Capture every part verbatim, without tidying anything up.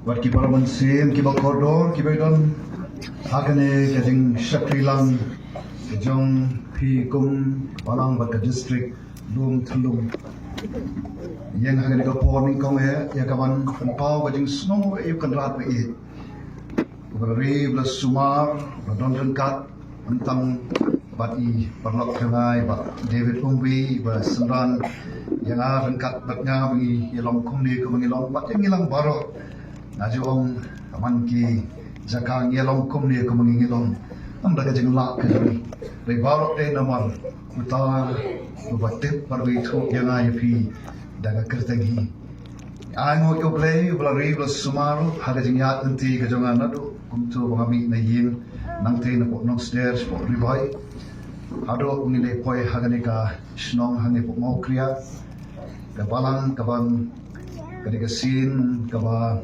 Bad ki para mynsiem, ki ba kordor, ki ba don ha kane ka jingshakri lang ka jong phi kum balang bad ka district Lum Thlum. Ïeng ha kane ka por nyngkong eh ïa ka ban pynpaw ka jingsngew ïa u Kynrad ba ïeit, u ba la ri, u ba la sumar, u ba la don ryngkat bad tang bad i paralok jong nga i Bah David Umbi, ba synran ïa nga ryngkat bad nga ba ngi ïalong kumne kumba ngi long bad ïa ngi lang baroh. Nga ju ong, ka man ki jaka ngi ïalong kumne kumba ngi ngi long, ym da ka jinglah ka jong ngi, dei baroh dei namar uta u ba tip bad u ba ithuh ïa nga ïa phi da ka kyrteng hi. Ai nguh ïa U Blei u ba la ri, u ba la sumar ha ka jingïaid lynti ka jong nga naduh kumto ba nga mih na ïing, nangta na pdeng Nongsder, shapoh Ri Bhoi, haduh ba ngi dei poi ha kane ka shnong hangne hapoh Mawkria. Ka balang ka ban, kane ka sien kaba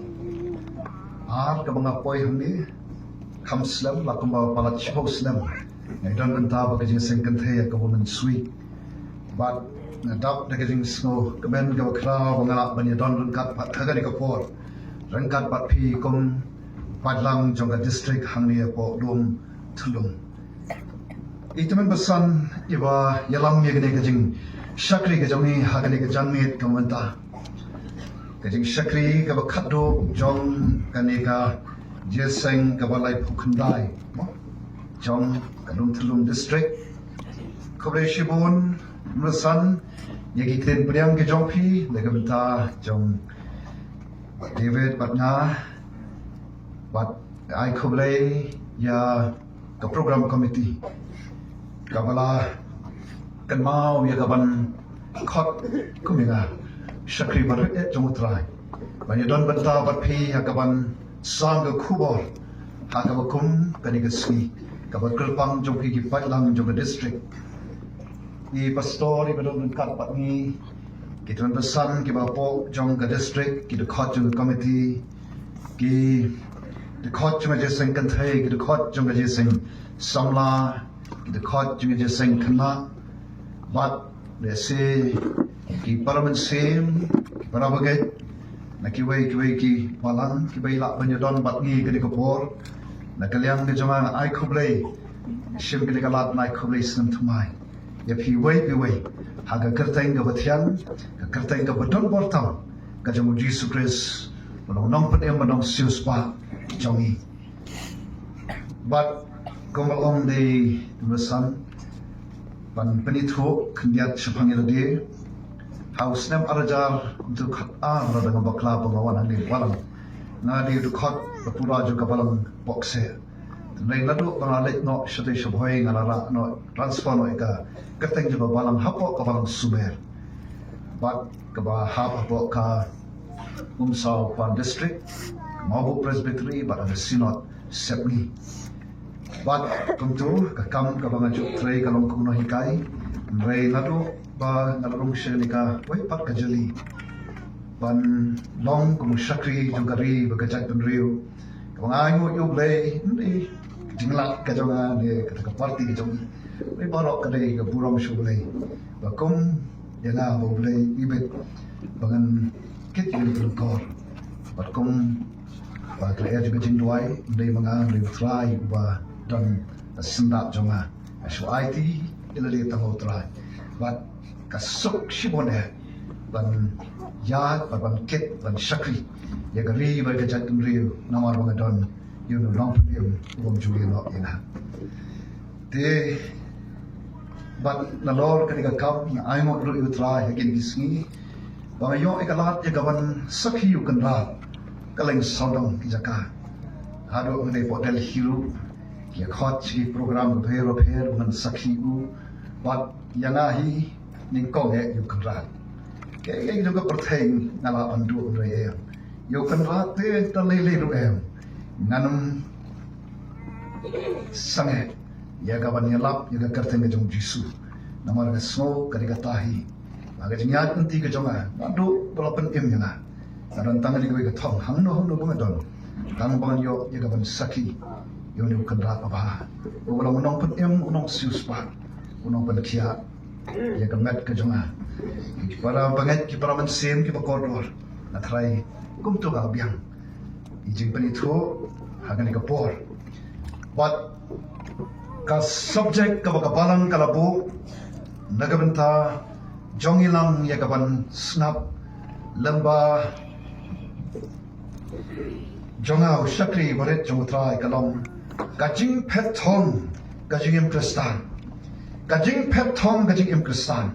ar kaba nga poi hangne, kham slem, la kumba palat shiphew snem nga don bynta bad ka jingïaseng kynthei ïa ka Women's Week. Bad nga dap da ka jingsngew kmen kaba khraw ba nga lah ban ïadon ryngkat bad ha kane ka por, ryngkat bad phi kum paidlang jong ka district hangne hapoh Lum Thlum. I tymmen basan i ba ïalam ïa kane ka jingshakri ka jong ngi ha kane ka janmiet ka mynta, ka jingshakri kaba khatduh jong kane ka jingïaseng kaba laiphew khyndai jong ka Lum Thlum district. Khublei shibun, tymmen basan ïa ki ktien pdiang ki jong phi na ka bynta jong David bad nga, bad ai khublei ïa ka program committee kaba la kynmaw ïa ka ban khot kum ïa nga shakri ba rit eh jong U Trai ban ïadon bynta bad phi ha ka ban sang ka khubor ha kaba kum kane ka sngi, kaba kyrpang jong phi ki paidlang jong ka district. I pastor i ba don ryngkat bad ngi, ki tymmen basan ki ba poh jong ka district, ki dkhot jong ka committee, ki dkhot jong ka jingïaseng kynthei, ki dkhot jong ka jingïaseng samla, ki dkhot jong ka jingïaseng khynnah, bad lehse ki para mynsiem, ki para bangeit na kiwei kiwei ki balang kiba i lah ban ïadon bad ngi kane ka por. Na ka liang ka jong nga ai khublei, shim kane ka lad nga ai khublei sngewthuh mai ïa phi iwei pa iwei ha ka kyrteng kaba thiang, ka kyrteng kaba don bor tam ka jong U Jisu Khrist, ba long Nongpynim bad Nongsiewspah jong ngi. Bad kumba ong dei, tymmen basan, ban pynithuh khyndiat shaphang ïa lade, ha u snem ar hajar khatar, lada nga bakla ba nga wan hangne balang, nga dei u dkhot ba pura jong ka balang Bokseh. Hynrei naduh ba nga leit noh shatei shabhoi nga la rah noh, transfer noh ïa ka kyrteng jong ka balang hapoh ka balang Sumer. Bad kaba hap hapoh ka Umsaw Pan District, ka Mawbuh Presbytery bad ka Synod Sepngi. Bad kumto ka kam kaba nga ju trei ka long kum u nonghikai. Hynrei naduh ba nga la rung sha kane kawei pat ka jylli ban long kum u shakri jong ka ri bad ka jaitbynriew, kaba nga ai nguh ïa U Blei, ym dei ka jinglad ka jong nga ne kata ka party ka jong ngi, dei baroh ka dei ka burom sha U Blei ba kum ïa nga ba U Blei u ibit ba ngan kit ïa kane ka lyngkor. Bad kum ba ka lyer jong ka jingduwai, ym dei ma nga, ym dei U Trai uba don ha syndah jong nga. Nga shu aiti ïa lade tang ha U Trai. Bad ka suk shibun eh ban ïaid bad ban kit ban shakri ïa ka ri bad ka jaitbynriew namar ba nga don ïa une u nongpynim u bym ju ïehnoh ïa nga. Te bad nalor kane ka kam nga ai nguh ruh ïa U Trai ha kine ki sngi ba nga ïoh ïa ka lad ïa ka ban sakhi ïa u Kynrad, ka leng sawdong ki jaka. Haduh nga dei hapoh Delhi ruh, ki ïa khot sha ki program bapher bapher ba ngan sakhi ïa u. Bad ïa nga hi nyngkong eh ïa u Kynrad. Kaei kaei jong ka pyrthei nga lah ban duh, hynrei ïa u Kynrad te da lei lei ruh em, ngan ym sangeh ïa ka ban ïalap ïa ka kyrteng ka jong U Jisu. Namar nga sngew ka dei kata hi ka jingïaid lynti ka jong nga, naduh ba la pynim ïa nga. Nga don tang kane kawei ka thong, hangno hangno ba nga don, tang ba ngan ïoh ïa ka ban sakhi ïa une u Kynrad babha, uba long u nongpynim, u nongsiewspah, u nongpynkhiah ïa ka met ka jong nga. Ki para bangeit, ki para mynsiem kiba kordor, nga tharai kumto ka biang. i jingpynithuh ha kane ka por. Bad ka subject kaba ka balang ka la buh na ka bynta jong i lang ïa ka ban sngap lem bad jong nga u shakri barit jong u Trai ka long ka jingphet thong ka jingim Khristan. Ka jingphet thong ka jingim Khristan.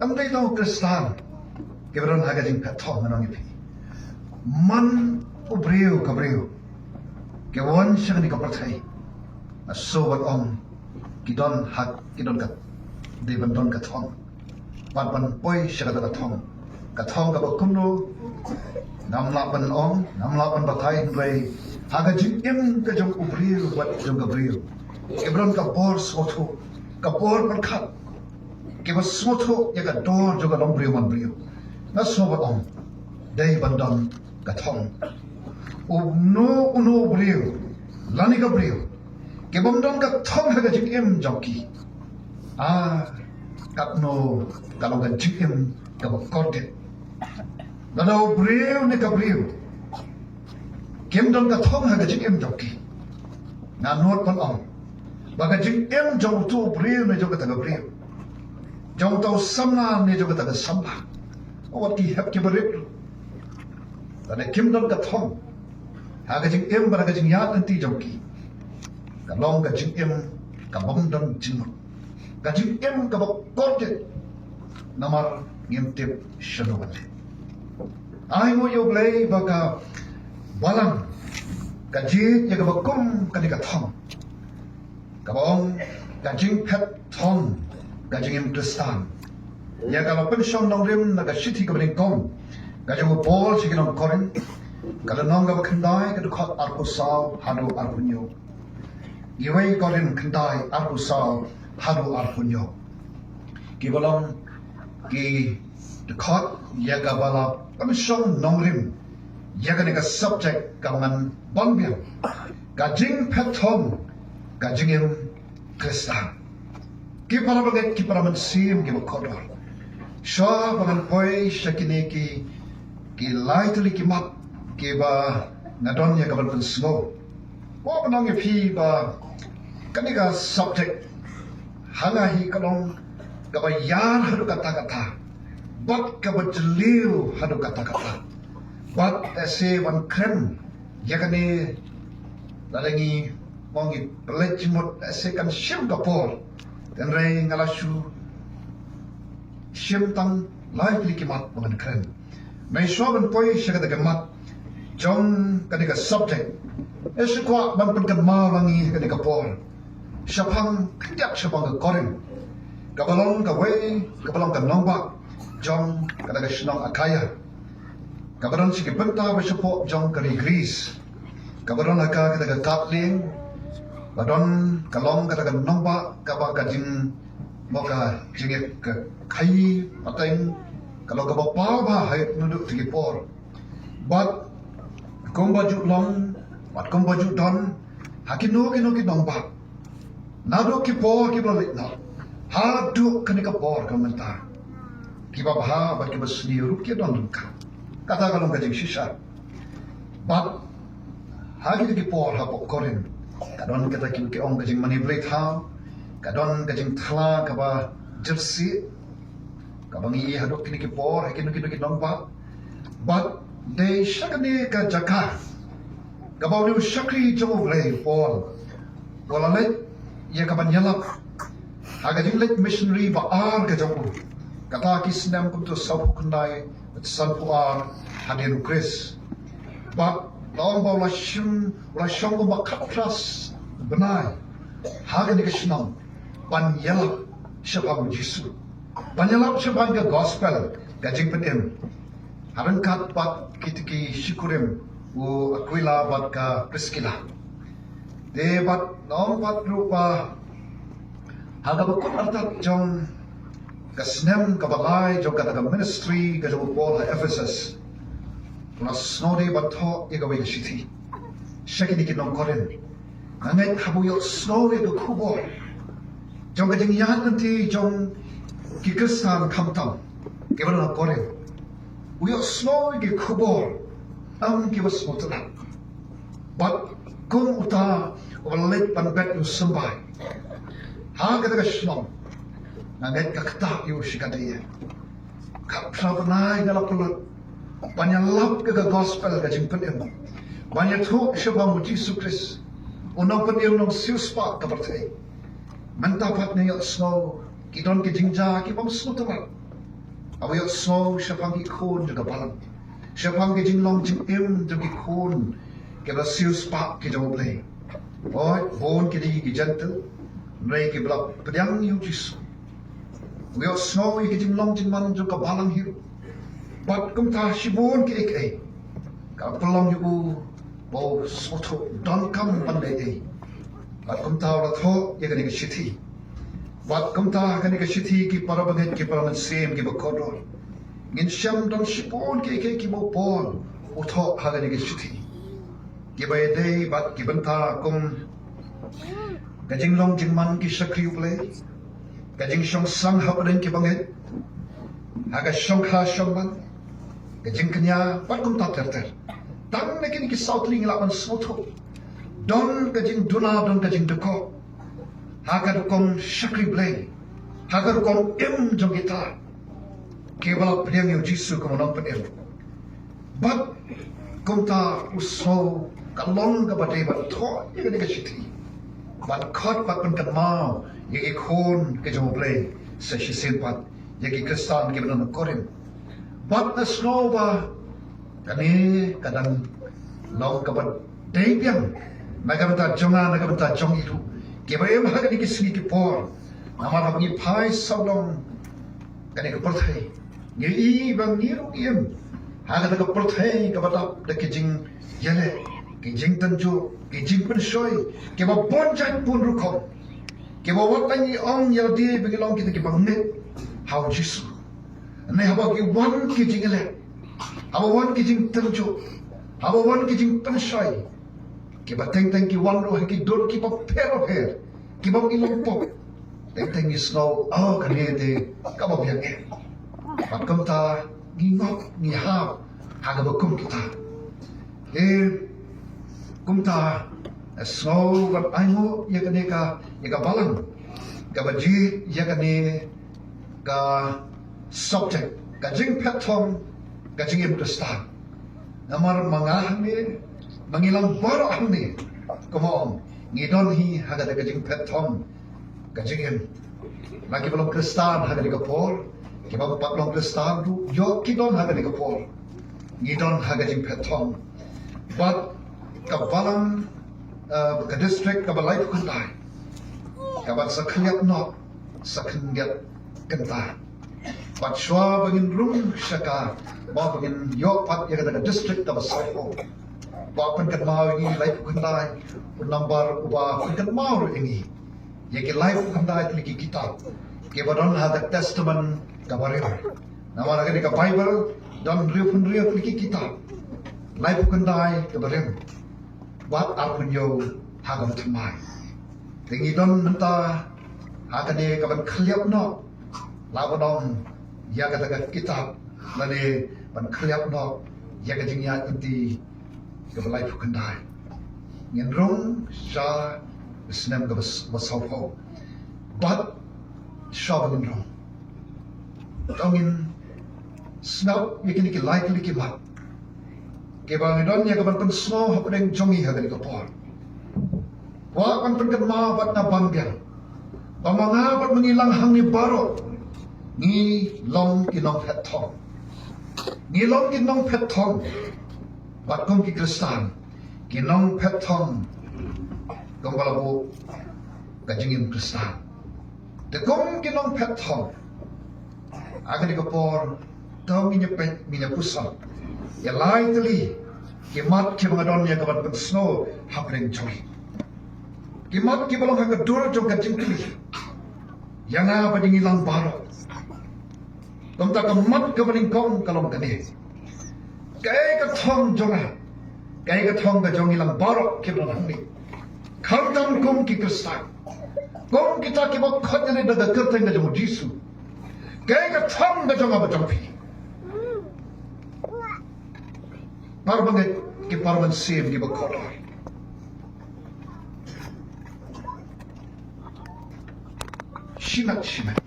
Ym dei tang u Khristan kiba don ha ka jingphet thong, ngan ong ïa phi. Man u briew ka briew kiba wan sha kane ka pyrthei, nga sngewbha ban ong ki don ha, ki don ka, dei ban don ka thong. Bad ban poi sha kata ka thong, ka thong kaba kumno ngam lah ban ong, ngam lah ban batai, hynrei ha ka jingim ka jong u briew bad jong ka briew kiba don ka bor sngewthuh, ka bor pyrkhat, kiba sngewthuh ïa ka dor jong ka long briew man briew, nga sngewbha ban ong dei ban don ka thong. Uno uno u briew lane ka briew ki bym don ka thong ha ka jingim jong ki, ah, katno ka long ka jingim kaba kordit. Lada u briew ne ka briew kim don ka thong ha ka jingim jong ki, nga nud ban ong ba ka jingim jong uto u briew ne jong kata ka briew, jong uto u samla ne jong kata ka samla, wat ki hep kiba rit, lada kim don ka thong ha ka jingim bad ha ka jingïaid lynti jong ki, ka long ka jingim ka bym don jingmut, ka jingim kaba kordit. Namar ngim tip shano ban leit. Ai nguh ïa U Blei ba ka balang ka jied ïa kaba kum kane ka thong kaba ong ka jingphet thong ka jingim Khristan. Ïa ka la pynshong nongrim na ka shithi kaba nyngkong ka jong u Paul sha ki nong Korinth, ka lynnong kaba khyndai, ka dkhot arphew saw haduh arphew hynñiew. Iwei Korinth khyndai, arphew saw haduh arphew hynñiew. Kiba long ki dkhot ïa kaba la pynshong nongrim ïa kane ka subject kaba ngan ban biang, ka jingphet thong ka jingim Khristan. Ki para bangeit, ki para mynsiem kiba kordor, shuwa ba ngan poi sha kine ki, ki lai tylli ki mat kiba nga don ïa ka ban pynsngew, kwah ban ong ïa phi ba kane ka subject ha nga hi ka long kaba ïar haduh katta katta bad kaba jylliew haduh katta katta. Bad lehse ban kren ïa kane, lada ngi ong, ngi pynleit jingmut, lehse kan shim ka por. Hynrei nga la shu shim tang lai tylli ki mat ba ngan kren. Nai shuwa ban poi sha kata ka mat jong kane ka subject, nga shu kwah ban pynkynmaw lang ïa kane ka por shaphang, khyndiat shaphang ka Korinth, kaba long kawei, kaba long ka nongbah jong kata ka shnong Akhaia, kaba don sha ki bynta ba shapoh jong ka ri Greece, kaba don ha ka, kata ka kad lieng, ba don, ka long kata ka nongbah kaba ka jing, mo, ka jingïakhaii pateng ka long kaba paw bha ha naduh kito ki por. Bad kumba ju long bad kumba ju don ha kino kino ki nongbah naduh ki por kiba la leit noh haduh kane ka por ka mynta, kiba bha bad kiba sniew ruh ki don ryngkat. Kata ka long ka jingshisha. Bad ha kito ki por hapoh Korinth ka don kata kiba ki ong ka jingmane blei thaw, ka don ka jingthla kaba jyrsieh, kaba ngi ïohi haduh kine ki por ha kino kino ki nongbah. Bad dei sha kane ka jaka kaba une u shakri jong U Blei u Paul u la leit ïa ka ban ïalap ha ka jingleit missionary ba ar ka jong u, kata ki snem kumto sawphew khyndai bad sanphew ar hadien U Khrist. Bad la ong ba u la shong, u la shong kumba khatphra bnai ha kane ka shnong ban ïalap shaphang U Jisu, ban ïalap shaphang ka gospel, ka jingpynim, ha ryngkat bad kito ki shikurim, u Akwila bad ka Priskila. Te bad la ong pat ruh ba ha kaba kut artat jong ka snem kaba lai jong kata ka ministry ka jong u Paul ha Ephesus, u la sngewdei ban thoh ïa kawei ka shithi sha kine ki nong Korinth. Nga ngeit haba u ïohsngew ïa ka khubor jong ka jingïaid lynti jong ki Khristan khamtam kiba don ha Korinth, u ïohsngew ïa ka khubor Ym ki ba sngewtynnat. Bad kum uta uba leit ban bet ïa u symbai ha kata ka shnong, nga ngeit ka ktah ïa u shi katdei. Khatphra bnai nga la pynlut ban ïalap ïa ka gospel, ka jingpynim, ban ïathuh shaphang u Jisu Khrist, u Nongpynim Nongsiewspah ka pyrthei. Mynta pat nga ïohsngew ki don ki jingjia ki bym sngewtynnat. Haba ïohsngew shaphang ki khun jong ka balang, shaphang ki jinglong jingim jong ki khun kiba siewspah ki jong U Blei. Oi, bun kine ki Jentil, hynrei kiba la pdiang ïa u Jisu. Haba ïohsngew ïa ki jinglong jingman jong ka balang hi ruh, bad kumta shibun kiei kiei, ka pynlong ïa u ba u sngewthuh donkam ban leh ei. Bad kumta u la thoh ïa kane ka shithi. Bad kumta kane ka shithi, ki para bangeit, ki para mynsiem kiba kordor, ngin shem don shibun kiei kiei kiba u Paul u thoh ha kane ka shithi, kiba ïadei bad ki bynta kum ka jinglong jingman ki shakri U Blei, ka jingshong sang hapdeng ki bangeit, ha ka shongkha shongman, ka jingkñia, bad kumta ter ter. Tang na kine ki saw tylli ngi lah ban sngewthuh don ka jingduna, don ka jingdkop ha ka rukom shakri Blei, ha ka rukom im jong kita kiba la pdiang ïa u Jisu kum u Nongpynim. Bad kumta u sngew ka long kaba dei ban thoh ïa kane ka shithi, ban khot bad pynkynmaw ïa ki khun ki jong U Blei sa shisien pat, ïa ki Khristan kiba don ha Korinth. Bad nga sngew ba kane ka dang long kaba dei biang na ka bynta jong nga, na ka bynta jong ngi ruh kiba im ha kine ki sngi ki por. Namar haba ngi phai sawdong kane ka pyrthei, ngi i ba ngi ruh ngi im ha kata ka pyrthei kaba dap da ki jingïaleh, ki jingtynjuh, ki jingpynshoi kiba bun jait bun rukom, kiba wat la ngi ong ïa lade ba ngi long kita kiba ngeit ha u Jisu. Hynrei haba ki wan ki jingïaleh, haba wan ki jingtynjuh, haba wan ki jingpynshoi, kiba teng teng ki wan ruh ha ki dur kiba pher bapher, kiba ngi long pop, teng teng ngi sngew, oh, kane te kaba biang eh. Bad kumta ngi ngop, ngi hap ha kaba kum kita. Te kumta, eh, sngew ban ainguh ïa kane ka, ïa ka balang kaba jied ïa kane ka subject, ka jingphet thong, ka jingim Khristan. Namar ma nga hangne, ma ngi lang baroh hangne, kumba ong, ngi don hi ha kata ka jingphet thong, ka jingim. Na kiba long Khristan ha kane ka por, kiba ym pat long Khristan ruh, ïoh ki don ha kane ka por, ngi don ha ka jingphet thong. Bad ka balang, eh, ka district kaba laiphew khyndai, kaba sa khyndiat noh, sa khyndiat kynta. Bad shuwa ba ngin rung sha ka, ba, ba ngin ïoh pat ïa kata ka district kaba sawphew, ba pynkynmaw ïa ngi laiphew khyndai, u nambar uba pynkynmaw ruh ïa ngi ïa ki laiphew khyndai tylli ki kitab kiba don ha ka Testament kaba rim. Namar ha kane ka Baibl don hynriewphew hynriew tylli ki kitab, laiphew khyndai kaba rim, bad arphew hynñiew ha kaba thymmai. Te ngi don mynta ha kane ka ban khylliap noh, la ban ong, ïa kata ka kitab, lane ban khylliap noh ïa ka jingïaid lynti kaba laiphew khyndai. Ngin rung sha snem kaba s-, ba sawphew. Bad shuwa ba ngin rung, to ngin sngap ïa kine ki lai tylli ki mat kiba ngi don ïa ka ban pynsngew hapdeng jong ngi ha kane ka por. Kwah ban pynkynmaw bad nga ban biang ba ma nga bad ma ngi lang hangne baroh ngi long ki nongphet thong. Ngi long ki nongphet thong. Bad kum ki Khristan, ki nongphet thong kumba la buh ka jingim Khristan. Te kum ki nongphet thong, ha kane ka por, to ngin ïa peit, ngin ïa puson ïa lai tylli ki mat kiba nga don ïa ka ban pynsngew hapdeng jong ngi. Ki mat kiba long ha ka dur jong ka jingkylli ïa nga bad ïa ngi lang baroh. Kumta ka mat kaba nyngkong ka long kane: Kaei ka thong jong nga? Kaei ka thong ka jong ngi lang baroh kiba don hangne, khamtam kum ki Khristan, kum kita kiba khot ïaleh da ka kyrteng ka jong u Jisu? Kaei ka thong ka jong nga bad jong phi? Para bangeit, ki para mynsiem kiba kordor. Shimet shimet.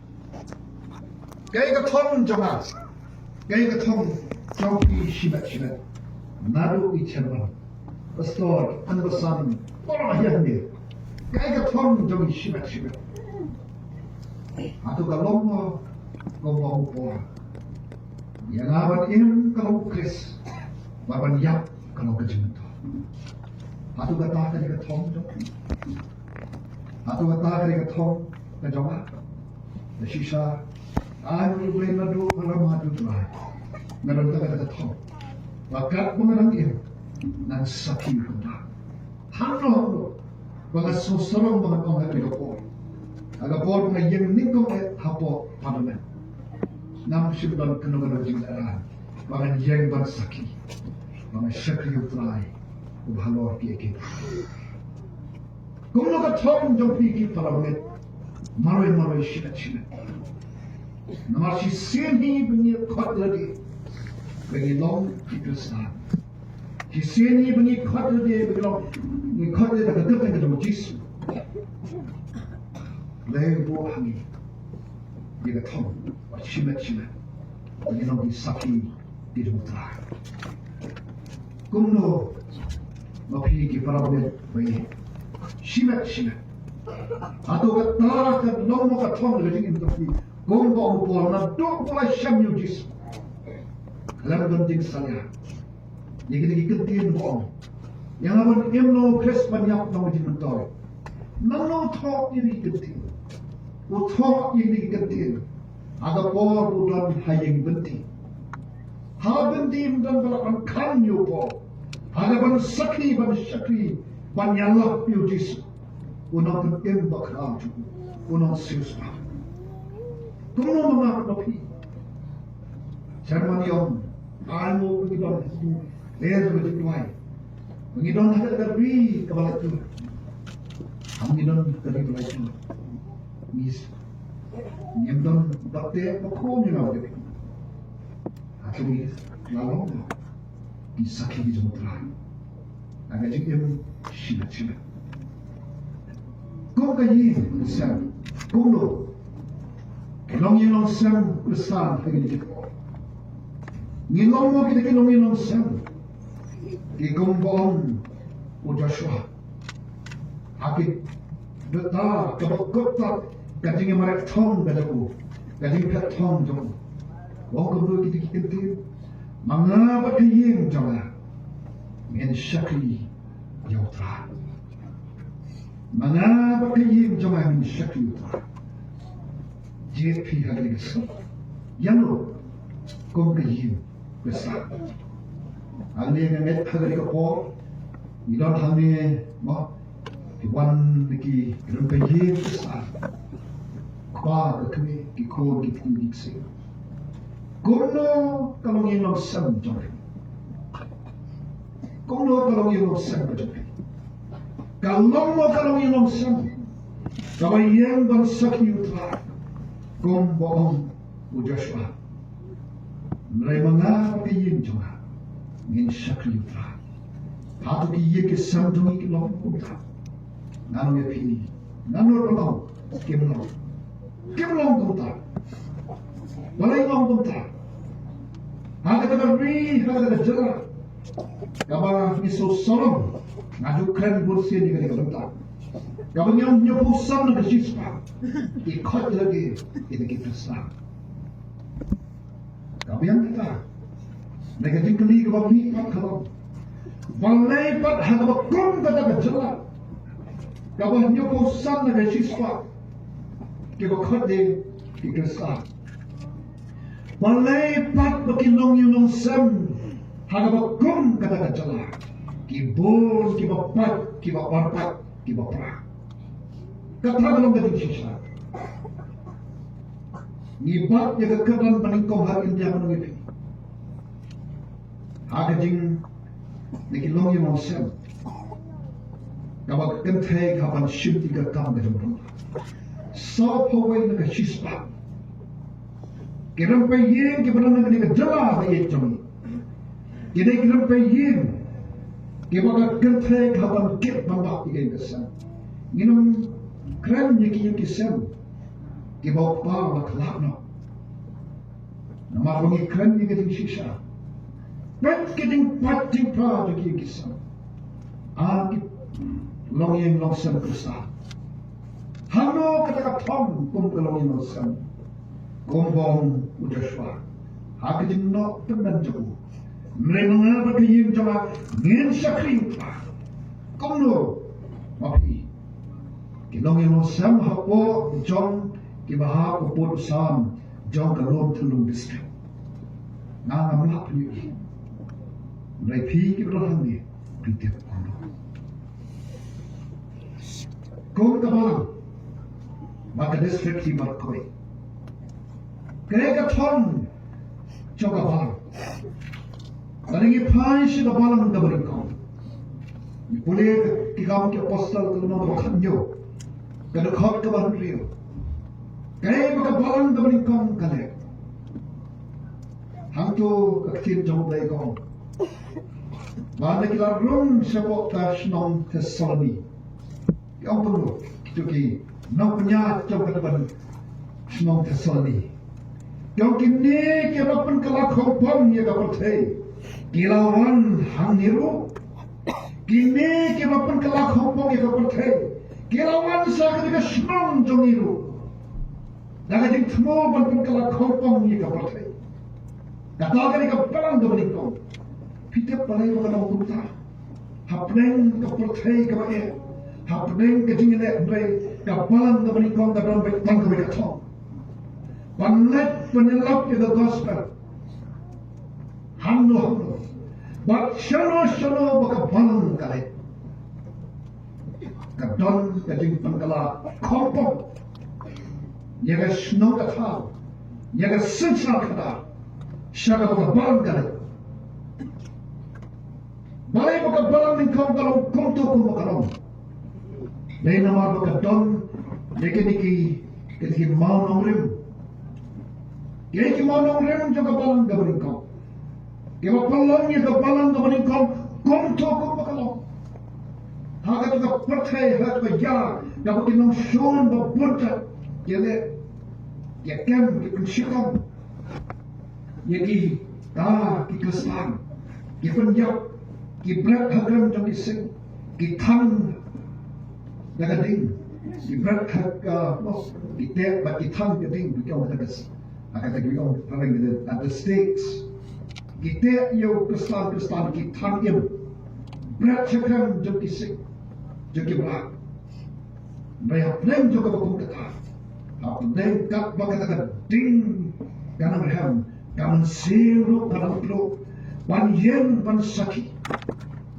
Kaei ka thong jong nga? Kaei ka thong jong phi shimet shimet? Naduh i chairman, pastor, anbasan, para hian ni. Kaei ka thong jong i shimet shimet? Hato ka long mo, ka long mo por? Ïa nga ban im ka long u Khrist, bad ban ïap ka long ka jingmyntoi. Hato kata ka dei ka thong jong phi? Hato kata ka dei ka thong ka jong nga? Shisha, ai mo U Blei naduh ba la ma ju Trai. Nga don kata ka thong. Ba katba nga dang im, ngan sakhi kumta. Hangno hangno ba nga sngewsarong ba ngan ong ha kane ka por, ha ka por ba nga ïeng nyngkong eh hapoh Parliament, ngam shym don kano kano ka jingïarap ba ngan ïeng ban sakhi, ba nga shakri U Trai uba halor kiei kiei. Kumno ka thong jong phi ki para bangeit? Marwei marwei, shimet shimet. Namar shisien hi ba ngi khot lade ba ngi long ki Khristan. Shisien hi ba ngi khot lade ba ngi long, ngi khot lade da ka kyrteng ka jong u Jisu. Leh buh ha ngi ïa ka thong ba shimet shimet, ba ngi long ki sakhi ki jong U Trai. Kumno ma phi ki para bangeit ba ïeit? Shimet shimet. Hato kata ka long mo ka thong ka jingim jong phi? Kumba ong u Paul, naduh ba la shem ïa u Jisu, lem don jingsalia. Ïa kine ki kyntien ba ong, ïa nga ban im long u Khrist, ban ïap long ka jingmyntoi. Nangno u thoh ïa kine ki kyntien? U thoh ïa kine ki kyntien ha ka por u don ha ïing byndi. Ha byndi u don ba lah ban khang ïa u Paul ha ka ban sakhi, ban shakri, ban ïalap ïa u Jisu, u nongpynim bakhraw jong u, u nongsiewspah. Kumno ma nga bad ma phi? Chairman i ong, ai mo ba ngi don ha ka ri, leh ruh ka jingduwai, ba ngi don ha ka ri kaba laitluid. Ba ngi don ha ka ri kaba laitluid. Ngi, ngim don ba teh ba khum ïa nga bad ïa phi. Hato ngi la long ki sakhi ki jong U Trai ha ka jingim shimet shimet? Kum ka ïing ka sem, kumno ki longïing longsem Khristan ha kine ki por? Ngi long mo kita ki longïing longsem, ki kumba ong u Joshua? Ha ki bynta kaba kut pat ka jingïamareh thong ka jong u, ka jingphet thong jong u, u ong kumno kita ki kyntien? Ma nga bad ka ïing jong nga ngin shakri ïa U Trai. Ma nga bad ka ïing jong nga ngin shakri ïa U Trai. Jied phi ha kane ka sngi, ïano kum ka ïing ka sem? Hangne nga ngeit ha kane ka por ngi don hangne, ma, ki wan na ki rympei ïing ka sem, kpa ka kmie, ki khun ki kti ki ksiew. Kumno ka longïing longsem jong phi? Kumno ka longïing longsem ka jong phi? Ka long mo ka longïing longsem kaba ïeng ban sakhi ïa U Trai, kumba ong u Joshua? Hynrei ma nga bad ka ïing jong nga ngin shakri ïa U Trai. Hato ki ïing ki sem jong ngi ki long kumta? Ngan ong ïa phi, ngan ong, kim long. Kim long kumta. Balei kim long kumta? Ha kata ka ri, ha kata ka jylla kaba ngi sngewsarong, nga ju kren bunsien ïa kane ka bynta, kaba ngi ong hynñiewphew san na ka shispah ki khot lade ïa ki Khristan. Ka biang kata, na ka jingkylli kaba mih pat ka long, balei pat ha kaba kum kata ka jylla kaba hynñiewphew san na ka shispah kiba khot lade ki Khristan? Balei pat ba ki longïing longsem ha kaba kum kata ka jylla ki bun, kiba pait, kiba orpait, kiba pra? Kata ka long ka jingshisha. Ngi bat ïa ka kyrdan banyngkong ha India, ngan ong ïa phi, ha ka jing na ki longïing longsem kaba kynthei ka ban shim ïa ka kam ka jong u. Sawphew wei na ka shispah ki rympei ïing kiba don ha kane ka jylla ba ïeit jong ngi, Ki dei ki rympei ïing kiba ka kynthei ka hap ban kit ban bah ïa ka ïing ka sem. Ngin ym kren ïa ki ïing ki sem kiba u kpa u la khlad noh. Namar ba ngi kren ïa ka jingshisha. Peit ka jingpait jingpra jong ki ïing ki sem. A ki longïing longsem Khristan. Hangno kata ka thong kum ka longïing longsem? Kum ba ong u Joshua ha ka jingnoh tymmen jong u, hynrei ma nga bad ka ïing jong nga ngin shakri ïa u Trai. Kumno ma phi ki longïing longsem hapoh jong kiba hap u pud u sam jong ka Lum Thylliung District? Nga ngam lah pynïoh ïa phi. Hynrei phi kiba don hangne phi tip kumno. Kum ka balang ba ka district hi bad kawei. Kaei ka thong jong ka balang? Lada ngi phai sha ka balang kaba nyngkong, ngi pule Ki Kam ki Apostol ka lynnong kaba khathynñiew, ka dkhot kaba hynriew. Kaei ba ka balang kaba nyngkong ka leh? Hangto ka ktien jong U Blei ka ong ba lada ki la rung shapoh ka shnong Thessaloni, ki ong kumno kito ki nongpynïaid jong kata ka shnong Thessaloni? Ki ong, kine kiba pynkylla khongpong ïa ka pyrthei ki la wan hangne ruh. Kine kiba pynkylla khongpong ïa ka pyrthei ki la wan sha kane ka shnong jong ngi ruh da ka jingthmu ban pynkylla khongpong ïa ka pyrthei. Kata ka dei ka balang kaba nyngkong. Phi tip balei ba ka long kumta? Hapdeng ka pyrthei kaba eh, hapdeng ka jingïaleh, hynrei ka balang kaba nyngkong ka don beit tang kawei ka thong: ban leit ban ïalap ïa ka gospel hangno hangno, bad shano shano ba ka balang ka leit, ka don ka jingpynkylla khongpong ïa ka shnong ka thaw, ïa ka synshar khadar sha kaba ka balang ka leit. Balei ba ka balang nyngkong ka long kumto kumba ka long? Dei namar ba ka don ïa kine ki, kine ki mawnongrim. Ïa ki mawnongrim jong ka balang kaba nyngkong kiba pynlong ïa ka balang kaba nyngkong kumto kumba ka long. Ha kata ka pyrthei, ha kata ka ïa, kaba ki nongshun ba bun kat ki leh, ki kem, ki pynshitom ïa kita ki Khristan, ki pynïap, ki bret ha kren jong ki sing, ki thang da ka ding, ki bret ha ka, ki teh bad ki thang ka ding, ki ong da ka, ha kata ki ong, ha ka ding, da ka stakes. Ki teh ïa u Khristan, Khristan, ki thang im, bret ha kren jong ki sing, jong ki bret. Hynrei hapdeng jong kaba kum kata, hapdeng katba kata ka ding ka nang rhem, ka mynsiem ruh ka nang pynlong ban ïeng ban sakhi.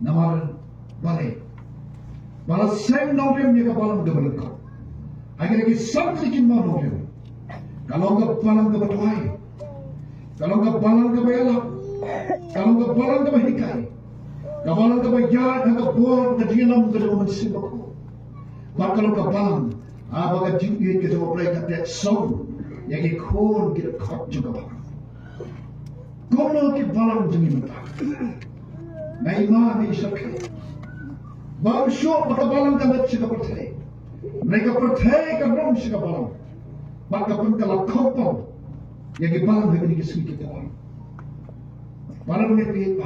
Namar balei? Ba la seng nongrim ïa ka balang kaba nyngkong. Ha kine ki san tylli ki mawnongrim, ka long ka balang kaba duwai, ka long ka balang kaba ïalap, ka long ka balang kaba hikai, ka balang kaba ïaid ha ka bor ka jingïalam ka jong U Mynsiem Bakhuid. Bad ka long ka balang, ha, ba ka jingïeit ka jong U Blei ka teh song ïa ki khun ki dkhot jong ka balang. Kumno ki balang jong ngi mynta? Nga ïa ma ngi shakri ba ym shuh ba ka balang ka leit sha ka pyrthei. Hynrei ka pyrthei ka rung sha ka balang bad ka pynkylla khongpong ïa ki balang ha kine ki sngi ki por. Para bangeit,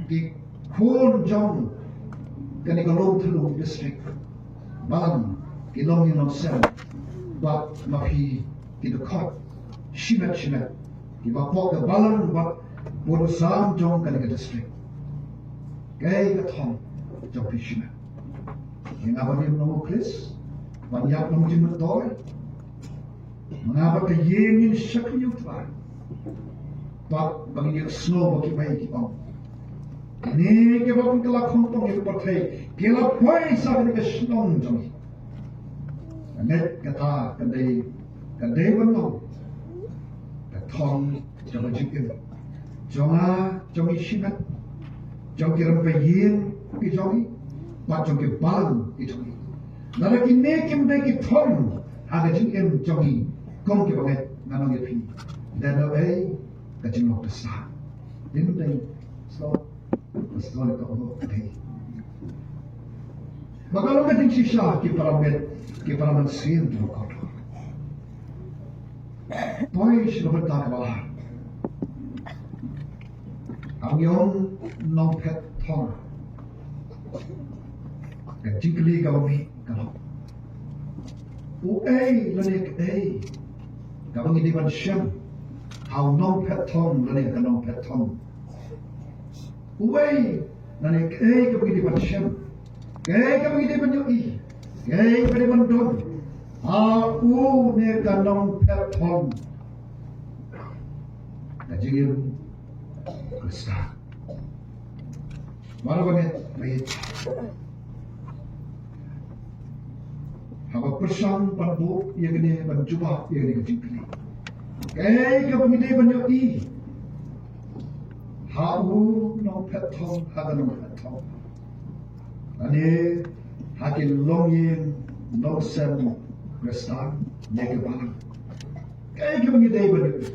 ki khun jong kane ka Lum Thylliung District, balang, ki longïing longsem bad ma phi ki dkhot shimet shimet kiba pok ka balang bad pud u sam jong kane ka district. Kaei ka thong jong phi shimet? Ïa nga ban im long u Khrist, ban ïap long jingmyntoi? Ma nga bad ka ïing ngin shakri ïa u Trai bad ba ngin ïohsngew ba ki bai ki ong, kine kiba pynkylla khongpong ïa ka pyrthei ki la poi sha kane ka shnong jong ngi. Ka ngeit kata ka dei, ka dei ban long ka thong jong ka jingim jong nga, jong ngi shimet, jong ki rympei ïing ki jong ngi bad jong ki balang ki jong ngi. Lada kine kim dei ki thong ha ka jingim jong ngi kum ki bangeit, nga ong ïa phi, dei na ei ka jinglong ka sah. Ding ding. Stop. Stop ka ong dei. Ba ka long ka jingshisha ki para met, ki para mynsiem tu ko. Poi shi ka bynta kaba ar. Ong ïa u nongphet thong. Ka jingkylli kaba mih ka long, uei lane kaei kaba ngi dei ban shem ha u nongphet thong lane ka nongphet thong? Uei lane kaei kaba ngi dei ban shem? Kaei kaba ngi dei ban ïohi? Kaei kaba dei ban don ha u ne ka nongphet thong? Ka jingim Khristan. Mano ba ngi, ngi haba pyrshang ban buh ïa kane, ban jubab ïa kane ka jingkylli, kaei kaba ngi dei ban ïohi ha u nongphet thong, ha ka nongphet thong, lane ha ki longïing longsem Khristan ne ki balang? Kaei kaba ngi dei ban ïohi?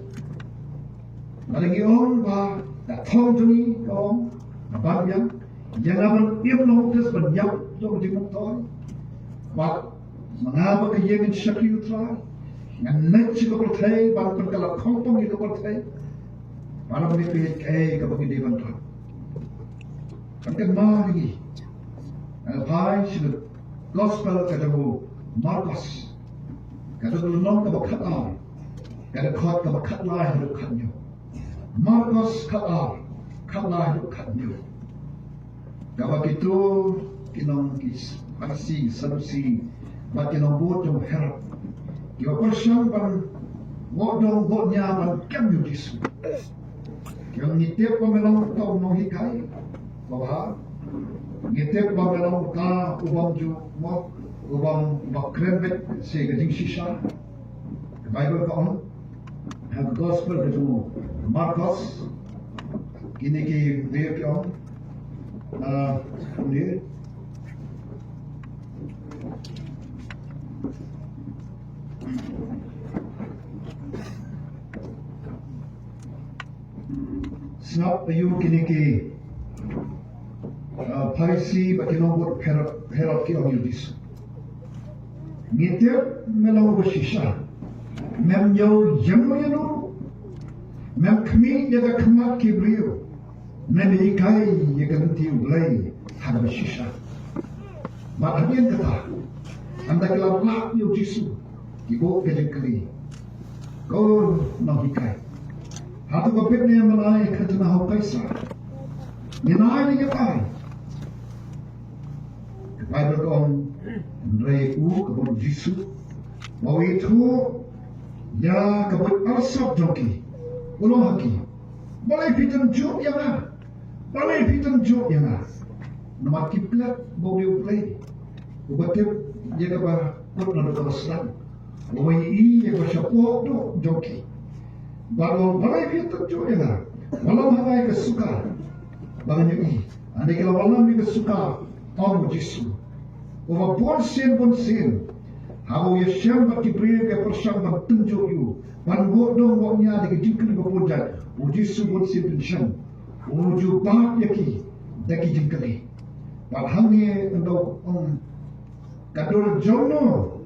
Lada ngi ong ba ka thong jong ngi ka ong ban ïap, ïa nga ban im long test ban ïap jong ka jingmyntoi. Bad ma nga bad ka ïing ngin shakri U Trai, ngan leit sha ka pyrthei ban pynkylla khongpong ïa ka pyrthei. Bad ngi peit kaei kaba ngi dei ban don. Kan kynmaw ïa ngi, ngan phai sha ka gospel ka jong u Markos, ka dkhot lynnong kaba khatar, ka dkhot kaba khatlai haduh khathynñiew. Markos khatar, khatlai haduh khathynñiew. Kaba kito ki nong ki Pharisi, Sadusi bad ki nongbud jong u Herod kiba pyrshang ban ngoh dong ngoh nia ban kem ïa u Jisu. Ki ong, ngi tip ba me long uta u nonghikai babha. Ngi tip ba me long uta u bym ju, mo, u bym, u bym kren beit sha ka jingshisha. Ka Baibl ka ong ha ka gospel ka jong u Markos, kine ki briew ki ong, ah, kumne. Sngap aïu kine ki, ah, Pharisi bad ki nongbud Herod, Herod ki ong ïa u Jisu. Ngi tip me long uba shisha. Mem ñiew ïano ïano ruh. Mem khmih ïa ka khmat ki briew. Mem hikai ïa ka lynti U Blei ha kaba shisha. Bad hadien kata, ynda ki la lap ïa u Jisu, ki buh ka jingkylli, ko nonghikai, hato ka bit ne em ban ai kajna ha u Kaisar? Ngin ai ne ngim ai? Ka Baibl ka ong, hynrei u, ka bun u Jisu, ba u ithuh ïa ka buit arsap jong ki, u ong ha ki, balei phi tynjuh ïa nga? Balei phi tynjuh ïa nga? Namar ki klet ba u dei U Blei uba tip ïa kaba kut naduh kaba sdang, uba ïohi ïa kaba shapoh duh jong ki. Bad u ong, balei phi tynjuh ïa nga? Wallam ha nga ïa ka suka ba ngan ïohi. Hynrei ki la wallam ïa ka suka, ong u Jisu, uba bunsien bunsien haba u ïashem bad ki briew ki pyrshang ban tynjuh ïa u, ban ngoh dong ngoh nia da ki jingkylli ba bun jait, u Jisu bunsien bunsien u ju bat ïa ki da ki jingkylli. Bad hangne ynda u ong, ka dur jong no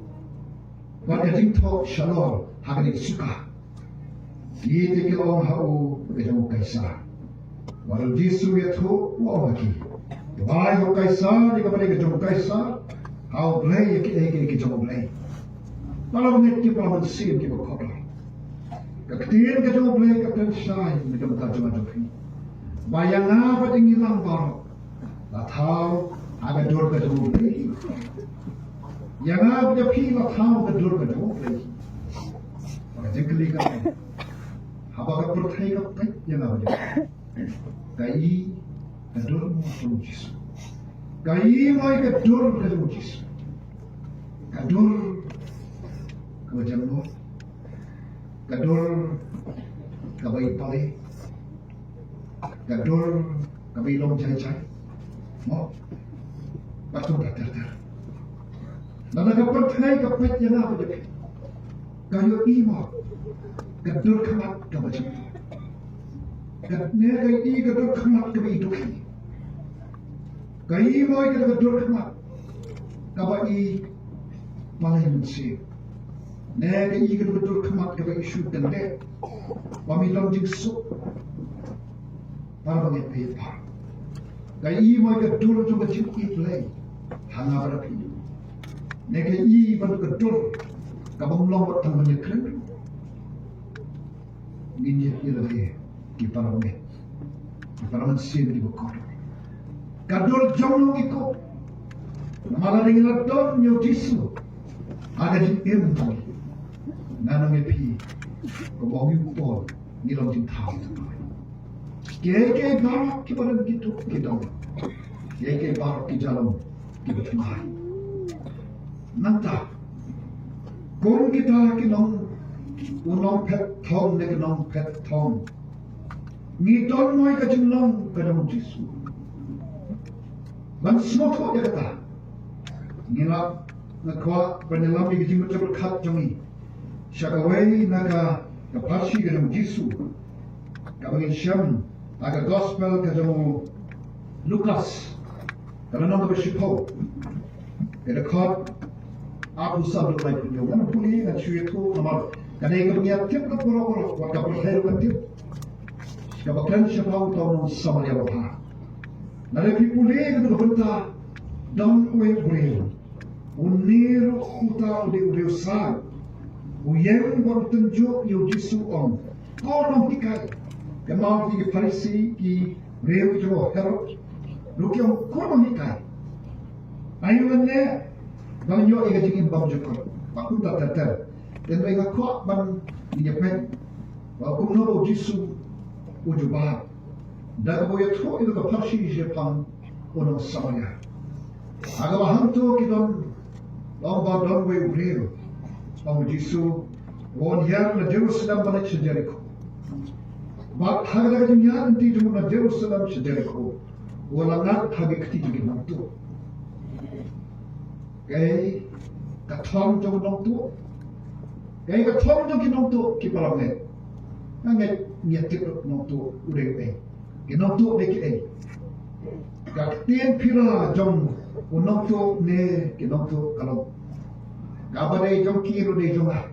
bad ka jingthoh shalor ha kane ka suka? Ki te ki la ong ha u, ka jong u Kaisar. Bad u Jisu u ïathuh, u ong ha ki, to ai ha u Kaisar ïa kaba dei ka jong u Kaisar, ha U Blei ïa kiei kiei ki jong U Blei. Para bangeit, ki para mynsiem kiba kordor, ka ktien ka jong U Blei ka kren shai na ka bynta jong nga jong phi, ba ïa nga bad ïa ngi lang baroh la thaw ha ka dur ka jong U Blei. Ïa nga bad ïa phi la thaw ha ka dur ka jong U Blei. Ka jingkylli ka long, haba ka pyrthei ka peit ïa nga bad ïa phi, ka i ka dur mo ka jong u Jisu? Ka i mo ka dur ka jong u Jisu? Ka dur kaba jan mo, ka dur kaba i pale, ka dur kaba i long jai jai, mo, ba kumta ter ter. Lada ka pyrthei ka peit ïa nga bad ïa phi, ka ïohi mo ka dur khmat kaba jan mo? Katne ka i ka dur khmat kaba i dukhi. Ka i mo i ka dur khmat kaba i palai mynsiem. Ne ka i ka dur khmat kaba i shu kyndit. Ba mi long jingsuk. Para bangeit baieit. Ka i mo i ka dur jong ka jingïeit Blei ha nga bad phi. Ne ka i ban ka dur kaba ym long wat tang ban ïakren. Ngin ïa ïa lade ki para bangeit, ki para mynsiem kiba kordor. Ka dur jong ngi ko. Namar lada ngi la don ïa u Jisu ha ka jingim jong ngi, nga nang ïa phi, kumba u Paul, ngi long jingthaw. Kiei kiei baroh kiba don ki duk ki dong, kiei kiei baroh ki jalong kiba thymmai. Nangta kum kita ki nong, u nongphet thong ne ki nongphet thong, ngi don mo ïa ka jinglong ka jong u Jisu? Ban sngewthuh ïa kata, ngi la, nga kwah ban ïalam ïa ka jingmut jingpyrkhat jong ngi sha kawei na ka, ka pharshi ka jong u Jisu kaba ngin shem ha ka gospel ka jong u Lukas, ka lynnong kaba shiphew, ka dkhot arphew san haduh laiphew hynñiew. Ngan pule, ngan shu ïathuh namar ka dei kaba ngi ïa tip ka pura pura, wat ka pyrthei ruh ka tip. Kaba kren shaphang uta u nong Samaria babha. Lada phi pule kata ka bynta, don uwei u briew. Une ruh uta u dei u briew said. U ïeng bad u tynjuh ïa u Jisu, u ong, "Ko Nonghikai." Kynmaw ki Pharisi, ki briew jong u Herod ruh ki ong, "Ko Nonghikai, ai lyngngoh ba ngi ïoh ïa ka jingim bymjukut." Ba kumta ter ter. Te nga kwah ban ïa peit ba kumno ba u Jisu u jubab da kaba u ïathuh ïa ka pharshi shaphang u nong Samaria. Ha kaba hangto ki don, long ba don uwei u briew. Ong u Jisu, u wan hiar na Jerusalem ban leit sha Jerikho. Bad ha kata ka jingïaid lynti jong u na Jerusalem sha Jerikho, u la ngat ha ki kti jong ki nongtuh. Kaei ka thong jong u nongtuh? Kaei ka thong jong ki nongtuh, ki para bangeit? Nga ngeit ngi ïa tip ruh nongtuh u dei uei. Ki nongtuh dei kiei? Ka ktien phylla jong u nongtuh ne ki nongtuh ka long, kaba dei jong ki ruh dei jong nga.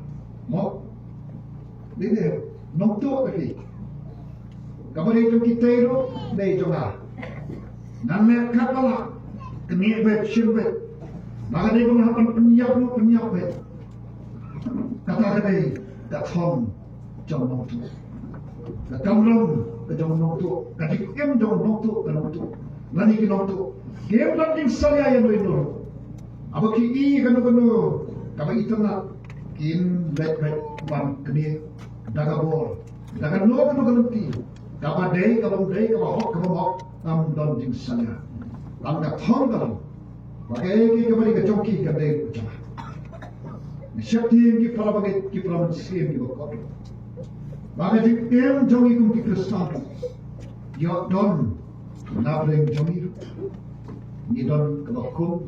Mo? Dei, dei nongtuh dei ki. Kaba dei jong kitei ruh dei jong nga. Ngan leh katba lah, knieh beit, shim beit. Ba ka dei ba nga hap ban pynïap ruh, pynïap beit. Kata ka dei ka thong jong u nongtuh. Ka kamram ka jong u nongtuh, ka jingim jong u nongtuh, ka nongtuh, lane ki nongtuh, kim don jingsalia ïa uno uno ruh. Haba ki ïohi kano kano kaba itynnat, kin leit beit ban knieh da ka bor, da kano kano ka lynti, kaba dei, kaba ym dei, kaba hok, kaba ym hok, kam don jingsalia. Tang ka thong ka long ba kaei kaei kaba dei ka jong ki ka dei ruh jong nga. Nga sheptieng, ki para bangeit, ki para mynsiem kiba kordor, ba ka jingim jong ngi kum ki Khristan ïoh don na pdeng jong ngi ruh. Ngi don kaba kum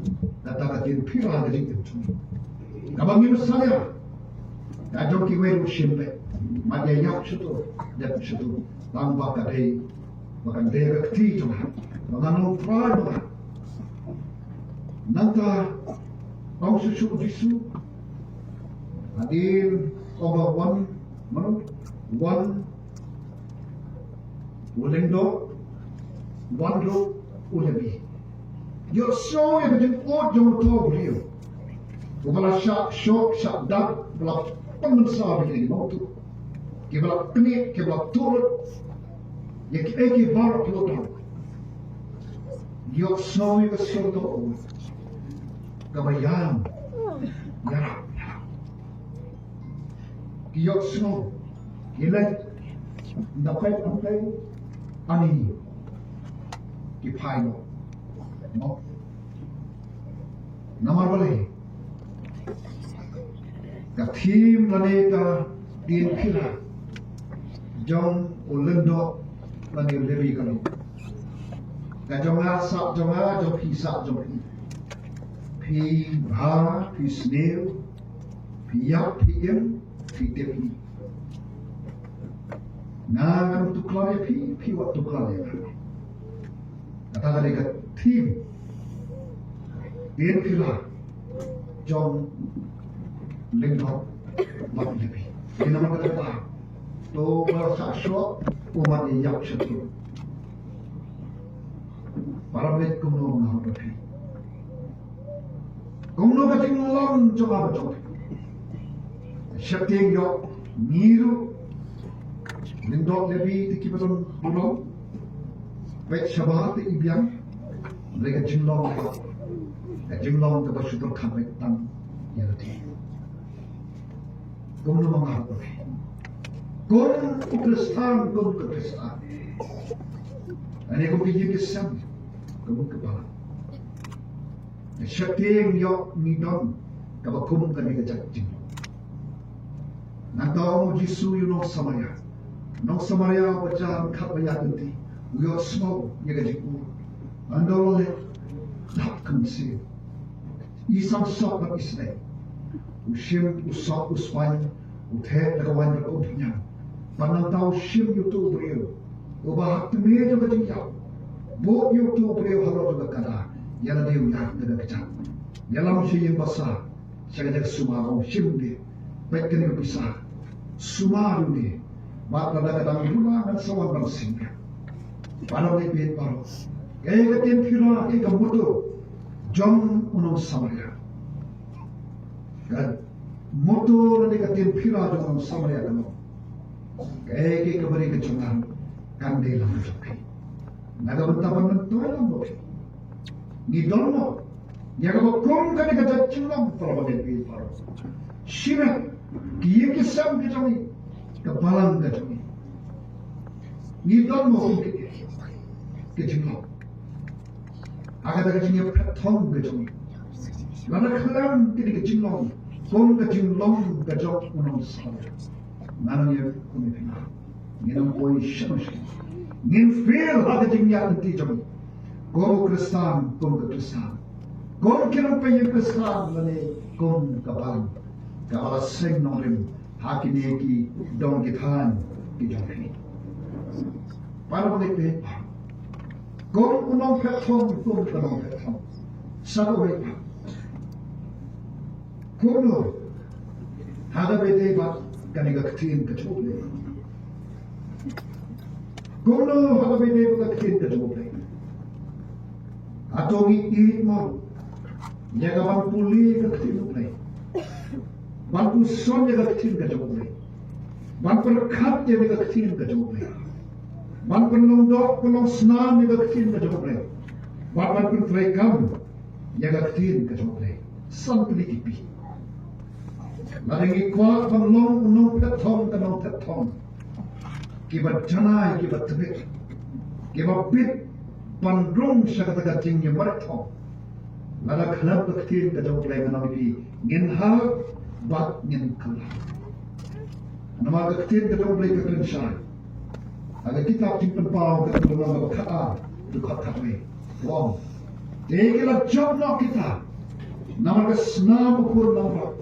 kata ka ktien phylla ka jingim jong ngi, kaba ngim salia. Ka jong kiwei ruh shim beit, mad ïa ïap shato, dep shato, tang ba ka dei, ba kan dei ka kti jong nga, ba ngan long trai ba nga. Nangta ong shuh shuh u Jisu, hadien ong ba wan, mano, wan u lyngdoh, wan ruh u Lebi. Ïohsngew ïa ka jingud jong uto u briew uba la shah shoh shah dap, ba la pynmynsaw ïa ki nongtuh, kiba la knieh, kiba la tuh lut ïa kiei kiei baroh ki la don. Ïohsngew ïa ka sur uto u kaba ïam ïarap. Ki ïohsngew, ki leit, ynda peit hangtei, ani ki phai noh. Mo? Namar balei? Ka thim lane ka ktien phylla jong u lyngdoh lane u Lebi ka long, ka jong nga sah jong nga, jong phi sah jong phi. Phi bha, phi sniew, phi ïap, phi im, phi tip hi. Nga ngan tuklar ïa phi, phi wat tuklar ïa nga. Kata ka dei ka theme. Dien phi la jong Lyngdoh bad Lebi. Ïa namar kata ka daw to ba sa shoh u mat ïa ïap sha tu. Para bangeit, kumno nga hap phi. Kumno ka jinglong jong nga ba jong phi. Sheptieng ïoh ngi ruh Lyngdoh Lebi te ki ba don bulong. Peit shabar te i biang. Hynrei ka jinglong ka, ka jinglong kaba shu pyrkhat beit tang ïa lade. Kumno ma nga ruh. Kum u Khristan, kum ka Khristan. Ani kum ka ïing ka sem, kum ka balang. Sheptieng ïoh ngi don kaba kum kane ka jait jinglong. Nangta u ong u Jisu ïa u nong Samaria. Nong Samaria uba jan khatwei ïa ka lynti u ïohsngew ïa ka jingpur. Hynda u la leit, dap ka mynsiem. I samsop bad i sdei. U shim, u sop, u spaiñ, u thep da ka waiñ bad ka umphniang. Bad nangta u shim ïa uto u briew uba ha tmier jong ka jingïap. Bud ïa uto u briew halor jong ka kada. Ïa lade u ïaid da ka kjat. Ïalam sha ïing basa, sha ka jaka sumar, u ong, shim de. Peit kane ka pisa. Sumar ïa une. Bad lada ka dang bula ngan sa wan ban sngewbha. Para bangeit baroh. Kaei ka ktien pura, kaei ka motto jong u nong Samaria. Ka motto lane ka ktien pura jong u nong Samaria ka long, kaei kaei kaba dei ka jong nga kan dei lang ka jong phi. Na ka bynta ban myntoi lang bad phi. Ngi don mo ïa kaba kum kane ka jait jinglong, para bangeit baroh. Shireh ki ïing ki sem ki jong ngi, ka balang ka jong ngi. Ngi don mo kum kane ka jinglong. Ha kata ka jingïaphet thong ka jong ngi. Lada khlem kane ka jinglong kum ka jinglong ka jong u nong Samaria, nga nang ïa kum ïa phi, ngin ym poi sha sha. Ngin fail ha ka jingïaid lynti jong ngi. Kum u Khristan, kum ka Khristan, kum ki nongpeit ïing Khristan lane kum ka balang kaba la seng nongrim ha kine ki dong ki thaiñ ki jong phi. Para bangeit, kum u nongphet thong, kum ka nongphet thong, sa kawei pat. Kumno ha kaba ïadei bad kane ka ktien ka jong U Blei? Kumno ha kaba ïadei bad ka ktien ka jong U Blei? Hato ngi ïeit mo ïa ka ban pule ka ktien U Blei, ban puson ïa ka ktien ka jong U Blei, ban pyrkhat ïa ka ktien ka jong U Blei, ban pynlong doh pynlong snam ïa ka ktien ka jong U Blei, ban ban pyntreikam ïa ka ktien ka jong U Blei? San tylli ki phi. Lada ngi kwah ban long u nongphet thong ka nongphet thong, kiba janai, kiba tbit, kiba bit ban rung sha kata ka jingïamareh thong, lada khlem ka ktien ka jong U Blei, ngan ong ïa phi, ngin hap bad ngin kylla. Namar ka ktien ka jong U Blei ka kren shai ha ka kitab Jingpynpaw ka lynnong kaba khatar, dkhot khatwei. Ong, te ki la jop noh kita namar ka snam u khun nongrok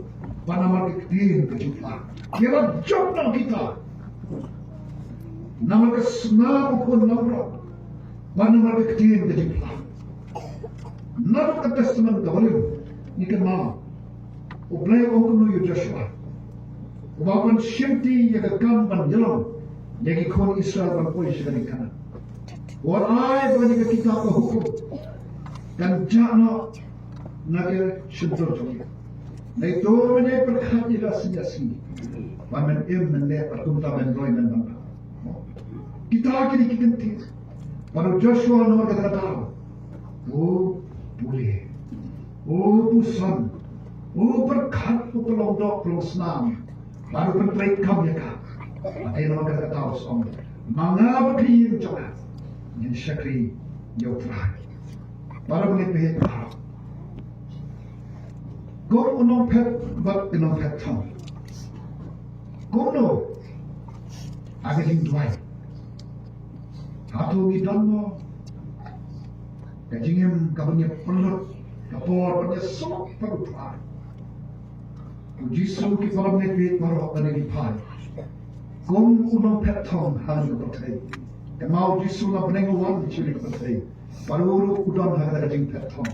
bad namar ka ktien ka jingphla. Ki la jop noh kita namar ka snam u khun nongrok bad namar ka ktien ka jingphla. Naduh ka Testament kaba rim ngi kynmaw U Blei u ong kumno ïa u Joshua, uba ban shimti ïa ka kam ban ïalam ïa ki khun Israel ban poi sha ka ri Kanaan. Wat ai ba kane ka kitab ka hukum kan jah noh na ka shyntur jong ngi. Nangta men ïa pyrkhat ïa ka sngi ïa sngi, ba men im men leh bad kumta men roi men ban. Kita kine ki kyntien. Bad u Joshua namar kata ka daw u pule, u puson, u pyrkhat, u pynlong doh pynlong snam, bad u pyntreikam ïa ka. Bad namar kata ka daw u ong, ma nga bad ka ïing jong nga ngin shakri ïa U Trai. Para bangeit, phi hap kum u nongphet bad ka nongphet thong. Kumno ha ka jingduwai? Hato ngi don mo ka jingim kaba ngi pynlut ka por ban ïasnoh bad U Trai? U Jisu, ki para bangeit baroh, lane ki phai, Kum u nongphet thong ha kane ka pyrthei. Kynmaw, u Jisu la bneng u wan sha kane ka pyrthei. Bad u ruh u don ha kata ka jingphet thong.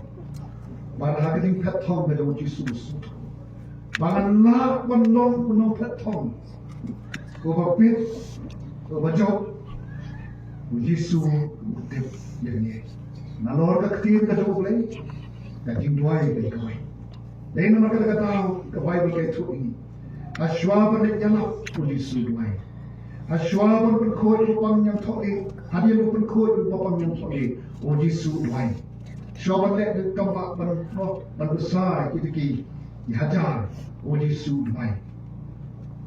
Bad ha ka jingphet thong ka jong u Jisu u sngewthuh ba ngan lah ban long u nongphet thong uba bit, uba jop. U Jisu u tip ïa ngi. Nalor ka ktien ka jong U Blei, ka jingduwai ka jong U Blei. Dei namar kata ka daw ka Baibl ka ïathuh ïa ngi, ha shuwa ban leit ïalap u Jisu u duwai. Ha shuwa ban pynkhuid u pang ñiangthohlieh, hadien u pynkhuid u pang ñiangthohlieh, u Jisu u duwai. Shuwa ban leh ka kam ban, ban, ban bsa ïa kita ki hajar, u Jisu u duwai.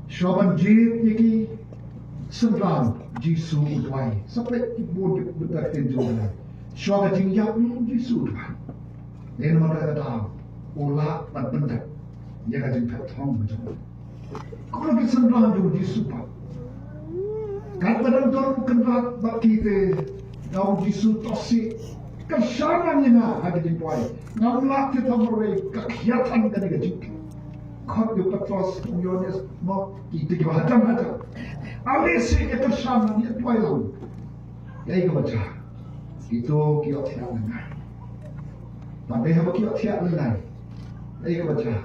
Shuwa ban jied ïa ki synran, u Jisu u duwai. Sa peit ki bun ki bynta ktien jong U Blei. Shuwa ka jingïap ruh u Jisu u duwai. Dei namar kata ka daw u lah ban pyndep ïa ka jingphet thong ka jong u. Kumno ki synran jong u Jisu pat? Katba dang don u Kynrad bad ki te, da u Jisu u tip, kyrshan lang ïa nga ha ka jingduwai. Ngam lah thied tang marwei, ka khia than kane ka jingkhot ïa u Petros, u Ïoannis, mo, ki te kiba hajan hajan. Ale seh, kyrshan lang, ïa duwai lang. Kaei kaba jia? Kito ki ïohthiah lyngngai. Bad dei haba ki ïohthiah lyngngai, kaei kaba jia?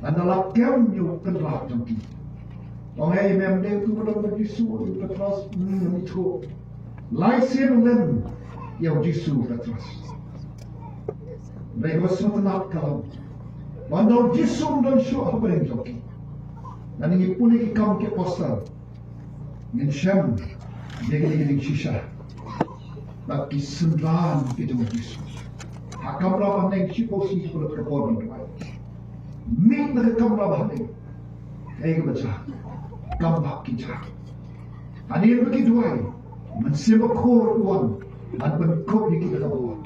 Lada la kem ïa u Kynrad jong ki, ong, hei, mem dei uto ba don bad Jisu, u Petros, hmm, ngam ithuh. Lai sien u lem ïa u Jisu u Petros. Dei kaba sngewtynnat ka long, ba ynda u Jisu um don shuh ha pdeng jong ki. Lada ngi pule ki Kam ki Apostol, ngin shem ïa kine ki jingshisha bad ki synran ki jong u Jisu. Ha kamra bahaneng, shiphew sngi ki pynlut ka bor ban duwai. Mih na ka kamra bahaneng, kaei kaba jia? Kam bap ki jia. Hadien ba ki duwai, Mynsiem Bakhuid u wan ban pynkup ïa ki da ka bor.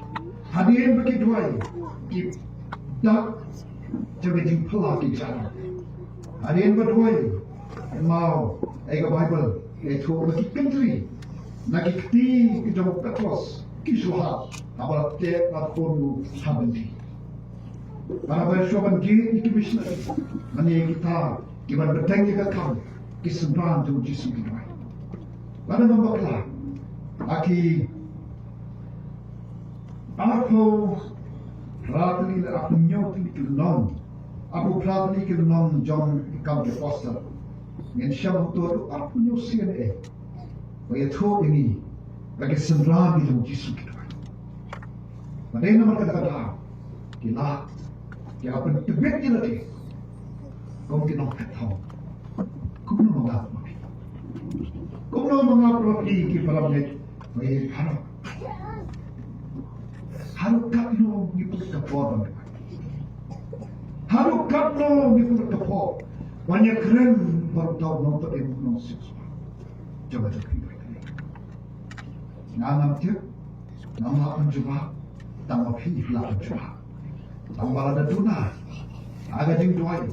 Hadien ba ki duwai, ki dak jong ka jingphylla ki jia. Hadien ba duwai, kynmaw, eh, ka Baibl ka ïathuh ba ki kyntri na ki kti ki jong u Petros ki shu hap, haba la teh la khun u ha byndi. Bad haba shuwa ban jied ïa ki missionary, mane kita kiban bteng ïa ka kam, ki synran jong u Jisu ki duwai. Lada ngam bakla, ha ki arphew phra tylli lane arphew hynñiew tylli ki lynnong, arphew phra tylli ki lynnong jong ki Kam ki Apostol, ngin shem haduh arphew hynñiew sien eh ba ïathuh ïa ngi ba ki synran ki jong u Jisu ki duwai. Bad dei namar kata ka daw ki la, ki la pyntbit ïa lade kum ki nongphet thong. Kumno ma nga ma phi? Kumno ma nga ma phi ki para bangeit? Ba ïa pharap, haduh katno ngi pynlut ka por ban duwai? Haduh katno ngi pynlut ka por ban ïakren bad uta u nongpynim, u nongsiewspah jong ka jaitbynriew? Nga ngam tip, ngam lah ban jubab, tang ma phi lah ban jubab. Tang ba lada duna ha ka jingduwai,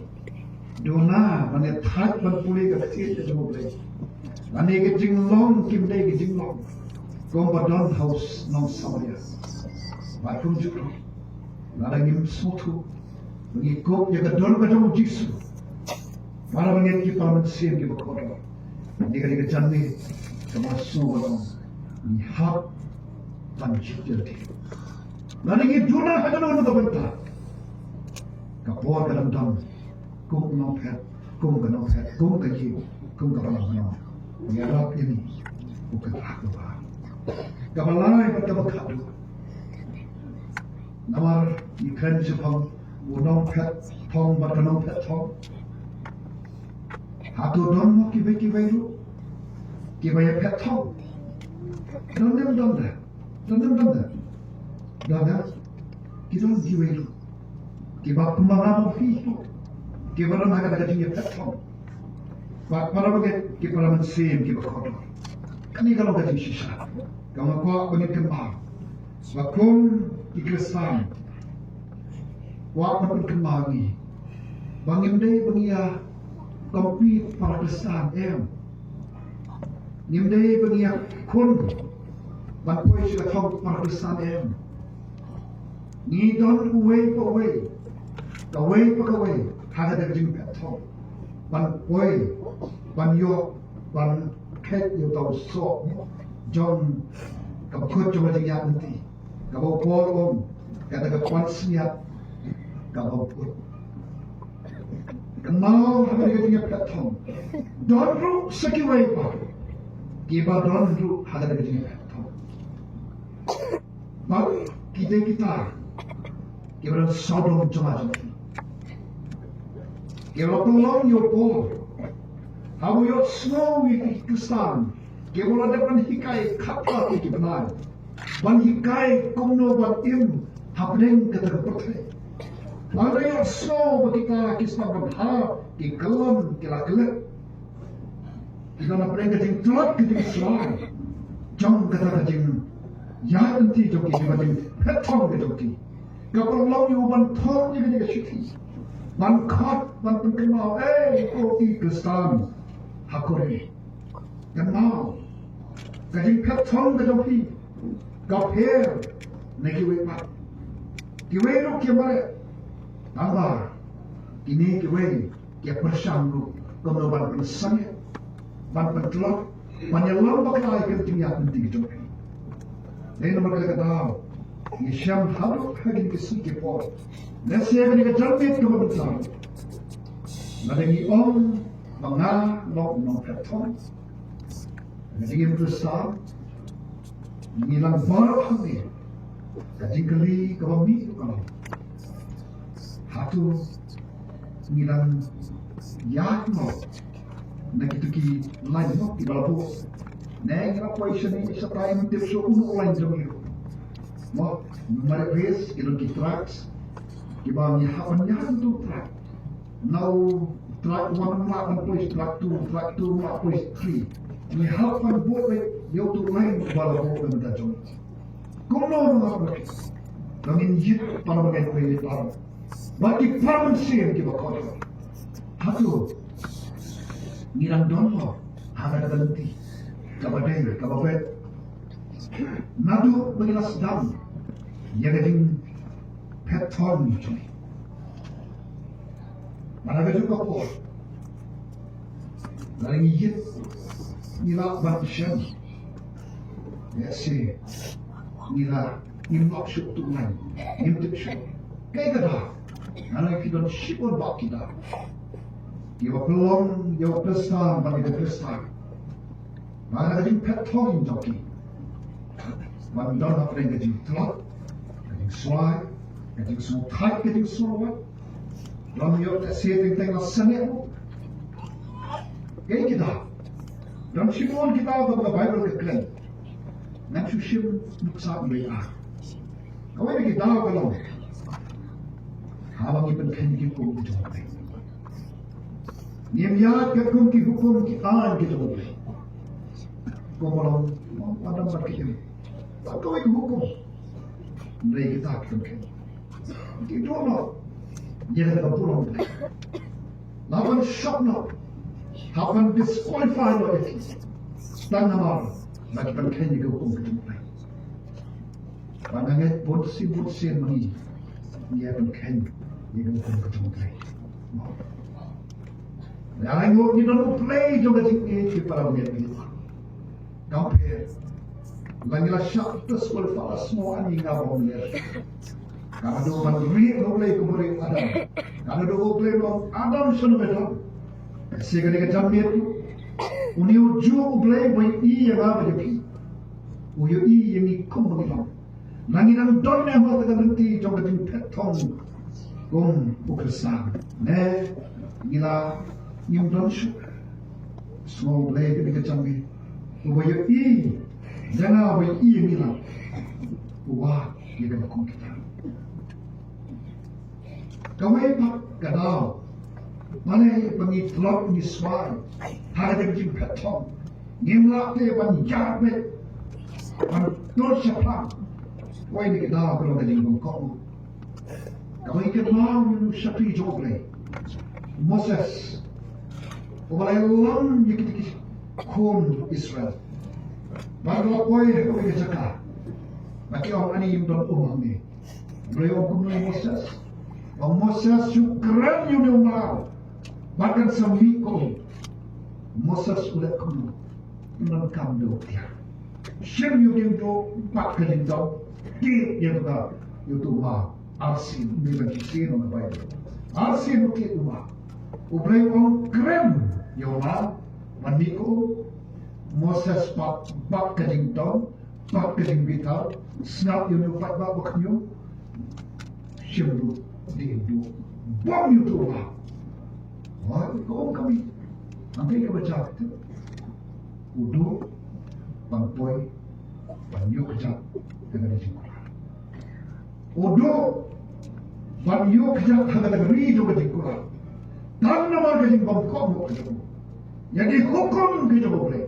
duna ban ïathait ban pule ka ktien ka jong U Blei, lane ka jinglong kim dei ka jinglong kum ba don ha u nong Samaria. Bad kumjuh ruh, lada ngim sngewthuh ba ngi kup ïa ka dur ka jong u Jisu, para bangeit, ki para mynsiem kiba kordor, ïa kane ka janmiet kaba sngewbha long, ngi hap ban jied ïa lade. Lada ngi duna ha kano kano ka bynta, ka por ka dang don. Kum u nongphet, kum ka nongphet, kum ka ïing, kum ka balang balang, ïarap ïa ngi u Kynrad uba ar. Kaba lai bad kaba khatduh, namar ngi kren shaphang u nongphet thong bad ka nongphet thong. Hato don mo kiwei kiwei ruh kiba ïaphet thong? Don ne ym don de? Don ne ym don de? Don de. Ki don kiwei ruh kiba kumba nga bad phi ruh, kiba don ha kata ka jingïaphet thong. Bad para bangeit, ki para mynsiem kiba kordor, kane ka long ka jingshisha kaba nga kwah ba ngin kynmaw. Ba kum ki Khristan, kwah ban pynkynmaw ngi ba ngim dei ba ngi ïa compete para Khristan, em. Ngim dei ba ngi ïakhun ban poi sha ka thong para Khristan, em. Ngi don uwei pa uwei, kawei pa kawei ha kata ka jingphet thong, ban poi, ban ïoh ban khet ïa uta u soh jong ka bakut jong ka jingïaid lynti, kaba u Paul u ong kata ka pansngiat kaba bakut. Kynmaw ha kane ka jingïaphet thong, don ruh sa kiwei pat kiba don ruh ha kane ka jingïaphet thong. Bad kita kita kiba don sawdong jong nga jong phi, kiba la pynlong ïa u Paul haba u ïohsngew ïa ki Khristan kiba la dep ban hikai khatphra ki bnai, ban hikai kumno ban im hapdeng kata ka pyrthei. Haba u ïohsngew ba kita ki sdang ban ha ki kyllon ki la klet, ki don hapdeng ka jingtlot ka jingswai jong kata ka jingïaid lynti jong ki, ka jingphet thong ka jong ki. Ka pynlong ïa u ban thoh ïa kane ka shithi, ban khot, ban pynkynmaw, ei ko ki Khristan ha Korinth, kynmaw, ka jingphet thong ka jong phi ka pher na kiwei pat. Kiwei ruh ki mareh, tangba kine kiwei ki pyrshang ruh kumno ban pynsangeh, ban pyntlot, ban ïalam bakla ïa ka jingïaid lynti ka jong phi. Dei namar kata ka daw ngi shem haduh ha kine ki sngi ki por, lehse kane ka janmiet kaba mynta, lada ngi ong ba nga long u nongphet thong, ka jingim Khristan, ngi nang baroh hangne, ka jingkylli kaba mih ruh ka long, hato ngi nang ïaid noh na kito ki lain noh kiba la buh? Ne ngi la poi shane shatai, ngim tip shuh uno u lain jong ngi ruh. Mo, ngi mareh race, ki don ki tracks kiba ngi hap ban ïaid na uto u track. Na u track one ym lah ban poi sha track two, track two ym lah poi sha three. Ngi hap ban buh beit ïa uto u lain uba la buh na ka bynta jong ngi. Kumno ngi hap ban, ba ngin ïit para bangeit, ba ngin ïit para, ba ki para mynsiem kiba khot. Hato ngi dang don mo ha kata ka lynti kaba dei kaba beit, naduh ba ngi la sdang ïa ka jingphet thong jong ngi? Bad ha kajuh ka por, lada ngi ïit, ngi lah ban shem, lehse ngi lah, ngim lah shuh tu ngan, ngim tip shuh. Kaei kata, nga nang ki don shibun bah kita kiba pynlong ïa u Khristan ban ïa u Khristan. Ba ka jingphet thong jong ki ban don hapdeng ka jingtlot, ka jingswai, ka jingsngewthait, ka jingsngewwad. Lam ïoh te sngewthuh teng teng la sangeh mo. Kaei kita? Don shibun kita ba ka Baibl ka kren. Ngan shu shim nuksa ba ar. Kawei na ki daw ka long haba ngi pynkheiñ ki hukum ki jong U Blei. Ngim ïaid katkum ki hukum ki aiñ ki jong U Blei. Kumba long u Adam bad ka Iw. Bad kawei ka hukum, hynrei kita ki pynkheiñ, ki duh noh ïa kata ka burom U Blei. La ban shoh noh, hap ban disqualify noh ïa ki, tang namar ba ki pynkheiñ ïa ka hukum ka jong U Blei. Ba nga ngeit bun sien bun sien ma ngi ngi ïa pynkheiñ ïa ka hukum ka jong U Blei. Nga ngeit ngi don U Blei jong ka jingïeit, ki para bangeit. Kam pher, la ngi la shah disqualify, la sngew ani nga ba ym leh. Ka la dei ban rieh na U Blei kumba rieh Adam. Ka la dei U Blei ban ong Adam, shano me don? Ka shisha kane ka janmiet, une u juh U Blei uba ïohi ïa nga bad ïa phi, u ïohi ïa ngi kumba ngi long. La ngi nang don ne em ha kata ka lynti jong ka jingphet thong kum u Khristan, ne ngi la, ngim don shuh? Sngew U Blei kane ka janmiet, uba ïohi ïa nga, uba ïohi ïa ngi, la u wad ïa kaba kum kita. Kawei pat ka daw, balei ba ngi tlot ngi swai ha kata ka jingphet thong? Ngim lah te ban ïaid beit, ban dur shaphrang? Kawei na ki daw ka long ka jingbymkohnguh. Kaba ngi kynmaw ïa u shakri jong U Blei, u Moses, uba la ïalam ïa kita ki khun Israel. Bad la poi ha kawei ka jaka, bad ki ong, ani ym don um hangne. U Blei u ong kumno ïa u Moses? U ong, Moses, shu kren ïa une u mraw bad kan sa mih ka um. U Moses u leh kumno? Nang kam do tiar. Shim ïa u dieng duh bad ka jingdom. Tiar ïa u ka, ïa u ma. Arsien, me ban shisien ong ka Baibl. Arsien u tiar u ma. U Blei u ong kren ïa u ma. Ban mih ko Moses bad, bad ka jingdom. Bad ka jingbitar, sngap ïa u paidbah ba khñium. Shim ruh dieng duh. Bam ïa u ba. Wa, ka ong ka mih. Hangta kaba jia. U duh ban poi ban ïoh kjat ha ka jingkular. U duh ban ïoh kjat ha ka ri jong ka jingkular. Tang namar ka jingbymkohnguh ka jong u ïa ki hukum ki jong U Blei.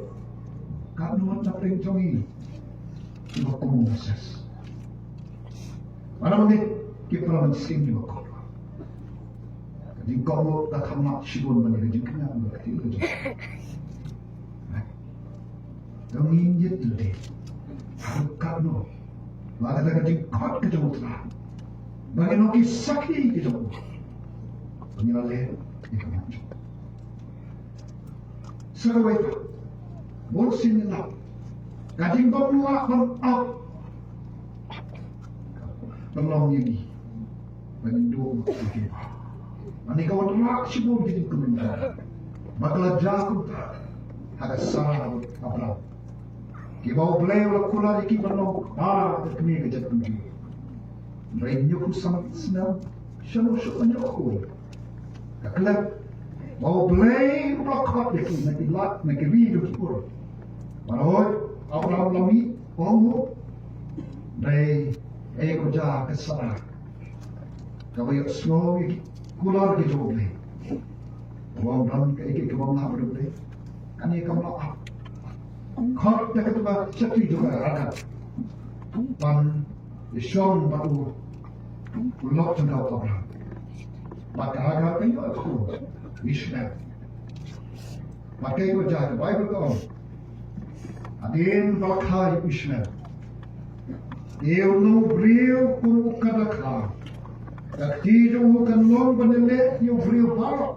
Katno na pdeng jong ngi kiba kum u Moses. Mana mynta ki para mynsiem kiba kohnguh. Ka jingkohnguh ka kham map shibun ban ïa ka jingkñia ba ka kti ka jong. Dang ngin ïit lade. Haduh katno ba kata ka jingkhot ka jong U Trai ba ngin long ki sakhi ka jong u. Ba ngin la leh ïa ka mon jong u. Sa kawei pat, bun sien ngi lap ka jingbymlah ban ap ban long ïa ngi. Ban ïa ngi duh ma ki ba, ma ngi ka wanrah shibun ki jingkmen ba ka la jia kumta ha ka Sara bad Abraham. Kiba U Blei u la kular ïa ki ban long kpa ka kmie ka jaitbynriew. Hynrei hynñiewphew san snem shano shuh ban ïoh khuid. Ka klet ba U Blei u la khot ïa ki na ki lad na ki ri jong ki Ur. Baroh Abraham la mih ong u. Hynrei ei ko jia ka Sara. Kaba ïohsngew ïa ki kular ki jong U Blei. Kaba ym don kaei kaei kaba ym lah bad U Blei. Kane kam lah. Khot da kata ka shakri jong ka Hagar ban ïashong bad u lok jong ka u Abraham. Bad ka Hagar ka ïoh u Ishmael. Bad kaei kaba jia ka Baibl ka ong, hadien ba la kha ïa u Ishmael, te u long u briew kum u kat da kha. Ka kti jong u kan long ban ïaleh ïa u briew baroh.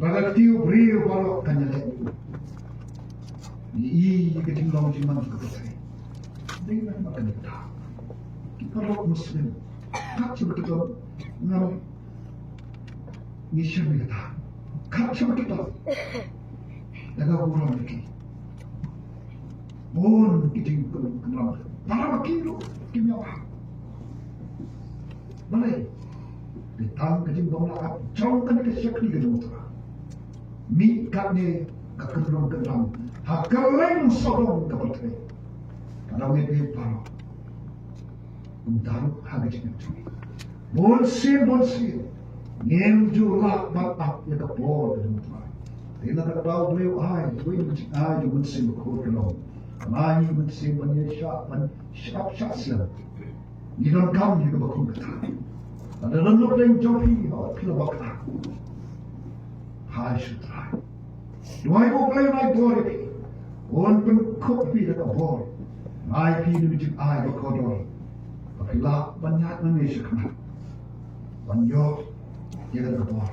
Bad ka kti u briew baroh kan ïaleh ïa u. Ngi i ïa ka jinglong jingman jong ka pyrthei. Dei namar kane ka daw ki paralok Muslim, kat shaba ki don, ngam, ngi shem ïa kata. Kat shaba ki don, da ka burom ïa ki. Bun ki jingkynmaw, para ki ruh kim ïa ba. Balei? Dei tang ka jingbymlah ap jong kane ka shakri ka jong U Trai. Mih katne ka kynrong kynrong ha kylleng sawdong ka pyrthei. Ka dang ngi dei para. Kumta ruh ha ka jingim jong ngi. Bun sien, bun sien ngim ju lah ban ap ïa ka bor ka jong U Trai. Te na kata ka daw U Blei u ai, U Blei u ai jong U Mynsiem Bakhuid ka long ban ai ïa U Mynsiem ban ïaishah, ban shah ap shah slem. Ngi donkam ïa kaba khun kata. Lada don na pdeng jong phi, hooid phi la bakla. Phai sha U Trai. Duwai ba U Blei un ai bor ïa phi. Un pynkhuid phi da ka bor. Ai phi da ka jingai ba kordor. Ba phi lah ban ïaid nangne shakhmat. Ban ïoh ïa kata ka bor.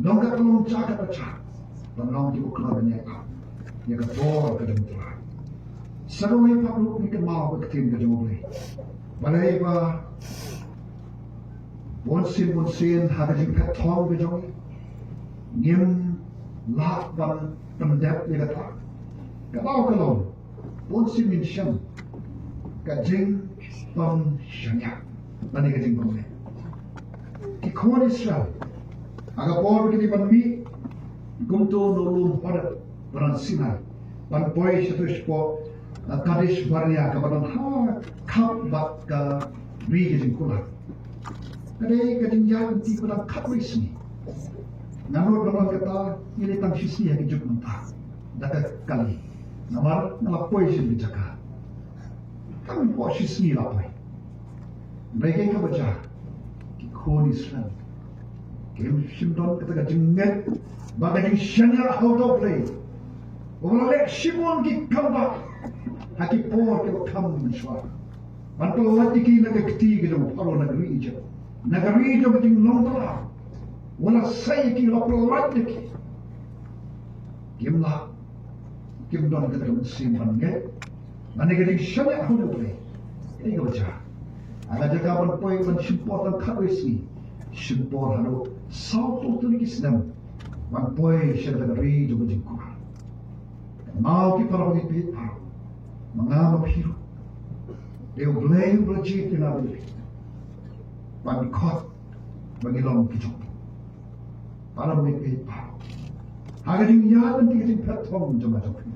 Long kata long jaka ba jaka. Ban long kiba kloi ban ïaid ap ïa ka bor ka jong U Trai. Sa kawei pat ruh ngi kynmaw ka ktien ka jong U Blei. Balei ba bun sien bun sien ha ka jingphet thong ka jong ngi ngim lah ban pyndep ïa kata. Ka daw ka long bun sien ngin shem ka jingbymshaniah lane ka jingbymleh. Ki khun Israel ha ka por ba ki dei ban mih kumto na u lum Horeb, Paran Sinai, ban poi shato shapoh, eh, Kadesh Barnea, kaba don ha khap bad ka ri ka jingkular. Ka dei ka jingïaid lynti kaba dang khatwei sngi. Nga nud ban ong kata, ngi dei tang shi sngi ha ka juk mynta da ka kali. Namar nga la poi sha ka jaka. Tang hapoh shi sngi la poi. Hynrei kaei kaba jia, ki khun Israel kim shym don kata ka jingngeit ba ka jingshaniah ha uta U Blei uba la leh shibun ki kambah ha ki por kiba kham mynshuwa, ban pyllait ïa ki na ka kti ka jong u Pharaoh na ka ri Ijipt, na ka ri jong ka jinglong tyrwa. U la sei ïa ki, u la pyllait ïa ki. Kim lah, kim don kata ka mynsiem ban ngeit. Lane ka jingshaniah ha U Blei. Ei ka bacha. Ha ka jaka ban poi ban shim por tang khatwei sngi, shim por haduh sawphew tylli ki snem ban poi sha kata ka ri jong ka jingkular. Kynmaw ki para bangeit baroh, ma nga ma phi ruh, dei U Blei uba la jied ïa nga bad ïa phi ban khot ba ngin long ki jong u. Para bangeit baroh, ha ka jingïaid lynti ka jingphet thong jong nga jong phi,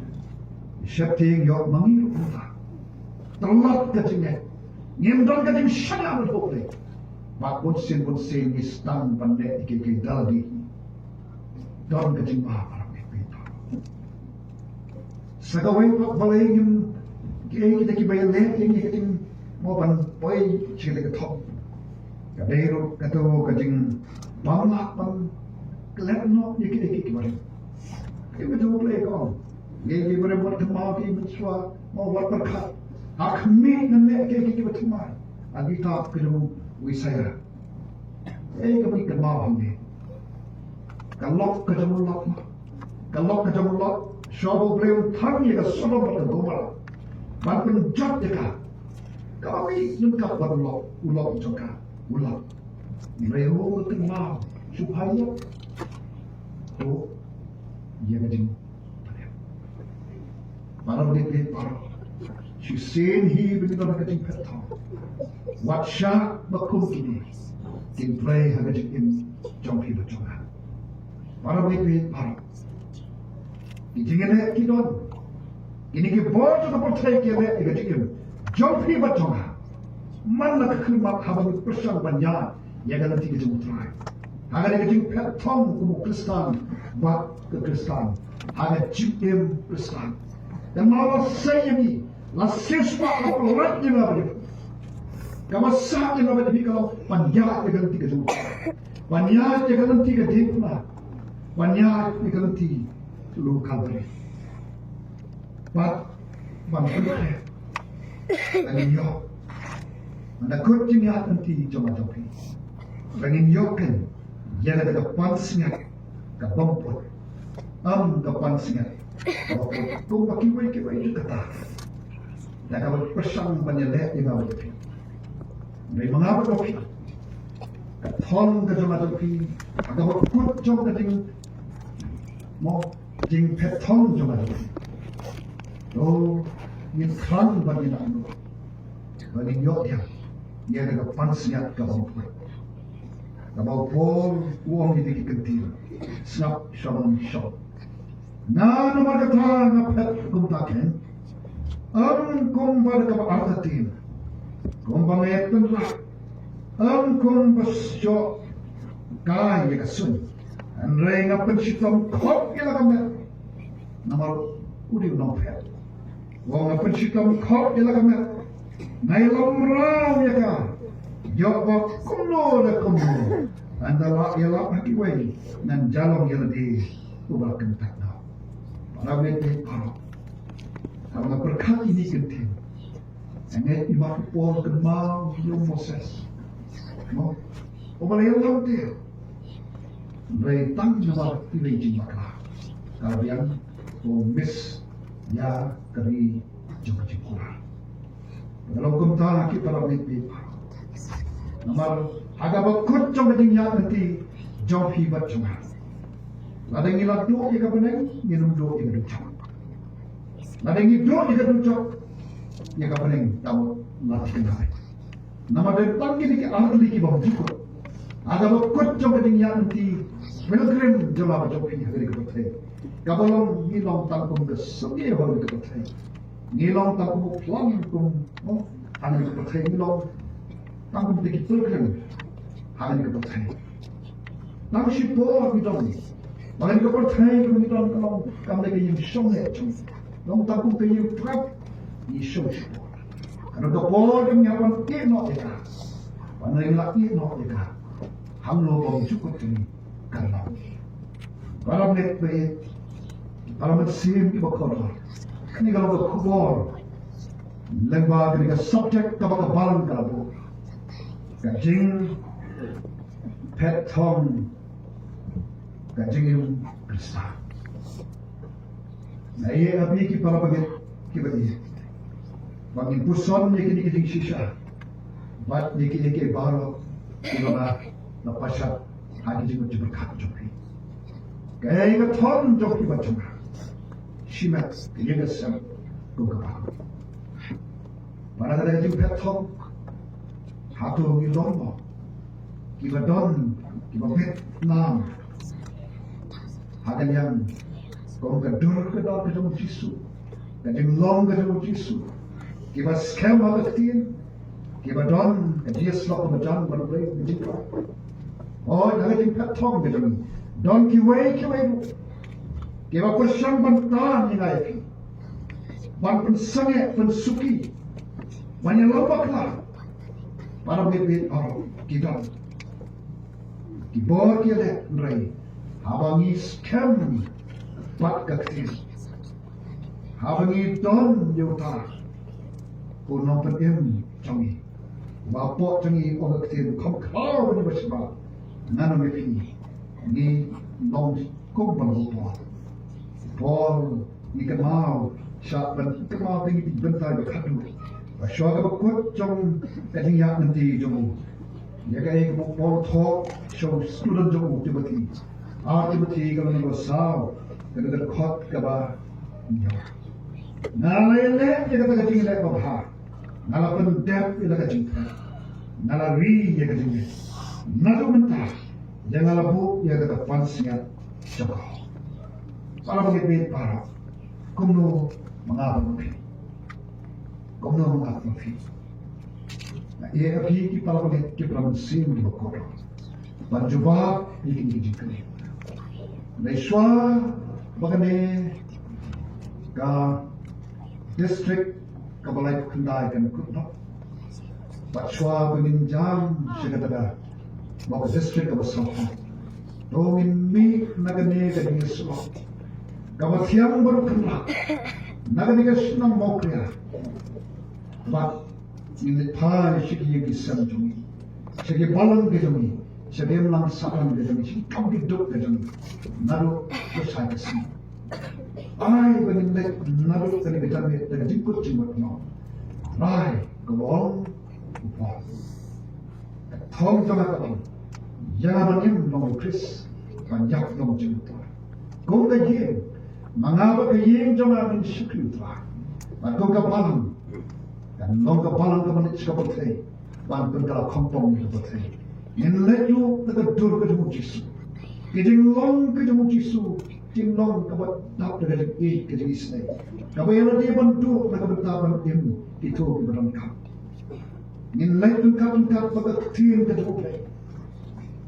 sheptieng ïoh ma ngi ruh kumta. Tlot ka jingngeit, ngim don ka jingshaniah bad U Blei. Bad bunsien bunsien ngi sdang ban leh ïa kiei kiei da lade. Don ka jingma, para bangeit baroh. Sa kawei pat balei ngim, kiei kita kiba ïaleh ïa ngi ka jing, mo, ban poi sha kata ka thong, ka dei ruh kato ka jingbym lah ban klet noh ïa kiei kiei kiba rim. Kiba jong U Blei ka ong, ïa kiba rim wat kynmaw, kiei mynshuwa, mo, wat pyrkhat. Ha khmih ngan leh kiei kiei kiba thymmai. Ha kitab ka jong u Isaïah. Ei, kaba ngi kynmaw hangne, ka lok ka jong u Lot. Ka lok ka jong u Lot, shuwa ba U Blei un thang ïa ka Sodom bad ka Gomorrah ban pynjot ïa ka, kaba mih ryngkat bad u lok, u lok jong ka, u Lot. Hynrei u kynmaw shuh ïa, to, ïa ka jing Para bangeit baroh, shisien hi ba ngi don ha ka jingphet thong, wat shah ba kum kine kin trei ha ka jingim jong phi bad jong nga. Para bangeit baroh, ki jingïaleh ki don. Kine ki bor jong ka pyrthei ki ïaleh ïa ka jingim jong phi bad jong nga. Man la ka khyllipmat haba ngi pyrshang ban ïaid ïa ka lynti ka jong U Trai ha kane ka jingphet thong kum u Khristan bad ka Khristan, ha ka jingim Khristan. Kynmaw, la sei ïa ngi, la siewspah, la pynlait ïa nga bad ïa phi. Kaba sah ïa nga bad ïa phi ka long ban ïaid ïa ka lynti ka jong U Trai, ban ïaid ïa ka lynti ka diengphna, ban ïaid ïa ka lynti jong u Kalbari. Bad ban pynlait ba ngin ïoh, na ka kut jingïaid lynti jong nga jong phi, ba ngin ïoh kein ïa kata ka pansngiat ka bym put. Ym ka pansngiat kaba put kumba kiwei kiwei ruh kata, da kaba pyrshang ban ïaleh ïa nga bad ïa phi. Hynrei ma nga bad ma phi, ka thong ka jong nga jong phi, ha kaba kut jong ka jing, mo, jingphet thong jong nga jong phi, to ngin khlaiñ bad ngin angnud ba ngin ïoh ïa kata ka pansngiat ka bym put, kaba u Paul u ong ïa ki kyntien. Sngap sha ban shong. Nga namar kata nga phet kumta kein, ym kumba da kaba artatien, kumba nga ïatynrah, ym kumba shoh kai ïa ka suiñ. Hynrei nga pynshitom khop ïa la ka met, namar u dei u nongphet. Nga pynshitom khop ïa la ka met, nga ïalam mraw ïa ka, ïoh ba kumno la kumno, ynda la ïalap ha kiwei ngan ïalong ïa lade uba la kyntait noh. Para bangeit baroh, haba nga pyrkhat ïa kine ki kyntien, nga ngeit ïa ba u Paul u kynmaw ïa u Moses, mo, uba la ïalam te, hynrei tang namar iwei i jingbakla ka la biang, to miss ïa ka ri jong ka jingkular. Ka long kumta ki para bangeit baroh, namar ha kaba kut jong ka jingïaid lynti jong phi bad jong nga, lada ngi la duh ïa ka bneng, ngin ym duh ïa ka dujok. Lada ngi duh ïa ka dujok, ïa ka bneng, tang la thikna. Namar dei tang kine ki artylli ki bym jukut ha kaba kut jong ka jingïaid lynti pilgrim jong nga bad jong phi ha kane ka pyrthei. Kaba long, ngi long tang kum ka symbai ha kane ka pyrthei. Ngi long tang kum u phlang kum, mo, ha kane ka pyrthei. Ngi long tang kum kita ki pilgrim ha kane ka pyrthei. Tang shipor ngi don. Ba kane ka pyrthei kaba ngi don ka long kam dei ka ïing shong eh jong ngi. Long tang kum ka ïing trep, ngi shong shipor. Ka don ka por ba ngi hap ban ïeh noh ïa ka. Ba ngi la ïeh noh ïa ka, hangno ba ym jukut ka ïing, ka long. Para bangeit, para mynsiem kiba kordor, kane ka long ka khubor lyngba kane ka subject kaba ka balang ka la buh, ka jingphet thong ka jingim Khristan. Nga ïa phi ki para bangeit kiba ïeit, ba ngin puson ïa kine ki jingshisha bad ïa kine ki baroh kiba la pynshah ha ki jingmut jingpyrkhat jong phi. Kaei ka thong jong phi bad jong nga? Shimet ka ïing ka sem kum ka baroh. Bad na ka jingphet thong, hato ngi long mo kiba don, kiba bit nam ha ka liang kum ka dur ka don ka jong u Jisu, ka jinglong ka jong u Jisu, kiba skhem ha ka ktien, kiba don ka jingïasyllok kaba jan bad U Blei ka jingkyrkhu? Hooid, ha ka jingphet thong ka jong ngi don kiwei kiwei ruh kiba pyrshang ban tan ïa nga ïa phi, ban pynsangeh, pynsuki, ban ïalong bakla. Para bangeit, bad ki don ki bor ki leh, hynrei haba ngi skhem bad ka ktien, haba ngi don ïa uta u nongpynim jong ngi, uba pok jong ngi, ong ka ktien, kham khraw ban ïa ba shisha, ngan ong ïa phi, ngi long kum ban long u Paul. Paul, ngi kynmaw, shah ban kynmaw te ngi bynta ba khadduh, ba shuwa kaba kut jong ka jingïaid lynti jong u, ïa kaei kaba u Paul u thoh sha u student jong u Timothy. Ar Timothy ka lynnong kaba saw, ka dkhot kaba hynñiew. Nga la ïaleh ïa kata ka jingleh babha, nga la pyndep ïa la ka jingthep, nga la ri ïa ka jingngeit. Naduh mynta ïa nga la buh ïa kata ka pansngiat jong ka. Para bangeit, bad para, kumno ma nga bad ma phi? Kumno ma nga bad ma phi? Nga ïa phi ki para bangeit, ki para mynsiem kiba kordor, ban jubab ïa kine ki jingkylli. Hynrei shuwa ba kane ka district kaba laiphew khyndai kan kut noh, bad shuwa ba ngin jam sha kata ka, ba ka district kaba saw, to ngin mih na kane ka jingïasyllok kaba thiang baroh kynrad na kane ka shnong Mawkyrwat. Bad ngin leit phai sha ki ïing ki sem jong ngi, sha ki balang ki jong ngi, sha ki imlang sahlang ki jong ngi, sha ki kam ki duk ki jong ngi, naduh ka shai ka sngi. Ai ba ngin leit naduh kane ka janmiet da ka jingkut jingmut noh. Ai, ka long u Paul. Ka thong jong nga ka long, ïa nga ban im long u Khrist, ban ïap long jong u Trai. Kum ka ïing, ma nga bad ka ïing jong nga ngin shakri u Trai. Bad kum ka balang, kan long ka balang kaba leit sha ka pyrthei, ban pynkylla khongpong ïa ka pyrthei. Ngin leit ruh da ka dur ka jong u Jisu. Ka jinglong ka jong u Jisu, jinglong kaba dap da ka jingïeit, ka jingisynei, kaba ïalade ban duh na ka bynta ban im kito kiba donkam. Ngin leit ryngkat ryngkat bad ka ktien ka jong U Blei.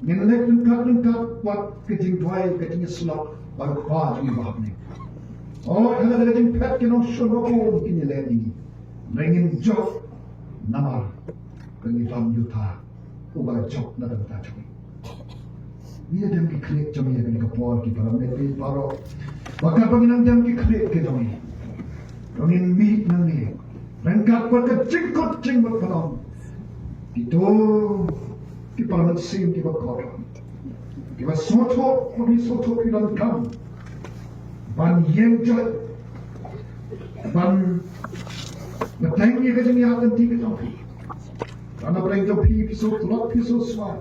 Ngin leit ryngkat ryngkat bad ka jingduwai, ka jingïasyllok bad U Kpa jong ngi uba ha bneng. O, ha kata ka jingphet ki nongshun ba bun kin ïaleh ïa ngi, hynrei ngin jop namar ba ngi don ïa uta uba la jop na ka bynta jong ngi. Ngi ïa dem ki khlieh jong ngi ha kane ka por, ki para bangeit baroh. Ba katba ngi nang dem ki khlieh ki jong ngi, to ngin mih nangne ryngkat bad ka jingkut jingmut ban ong, kito ki para mynsiem kiba kordor, kiba sngewthuh, kiba sngewthuh, ki donkam ban ïeng joit, ban bteng ïa ka jingïaid lynti ka jong phi. Lada pyrshang jong phi, phi sngewtlot, phi sngewswai,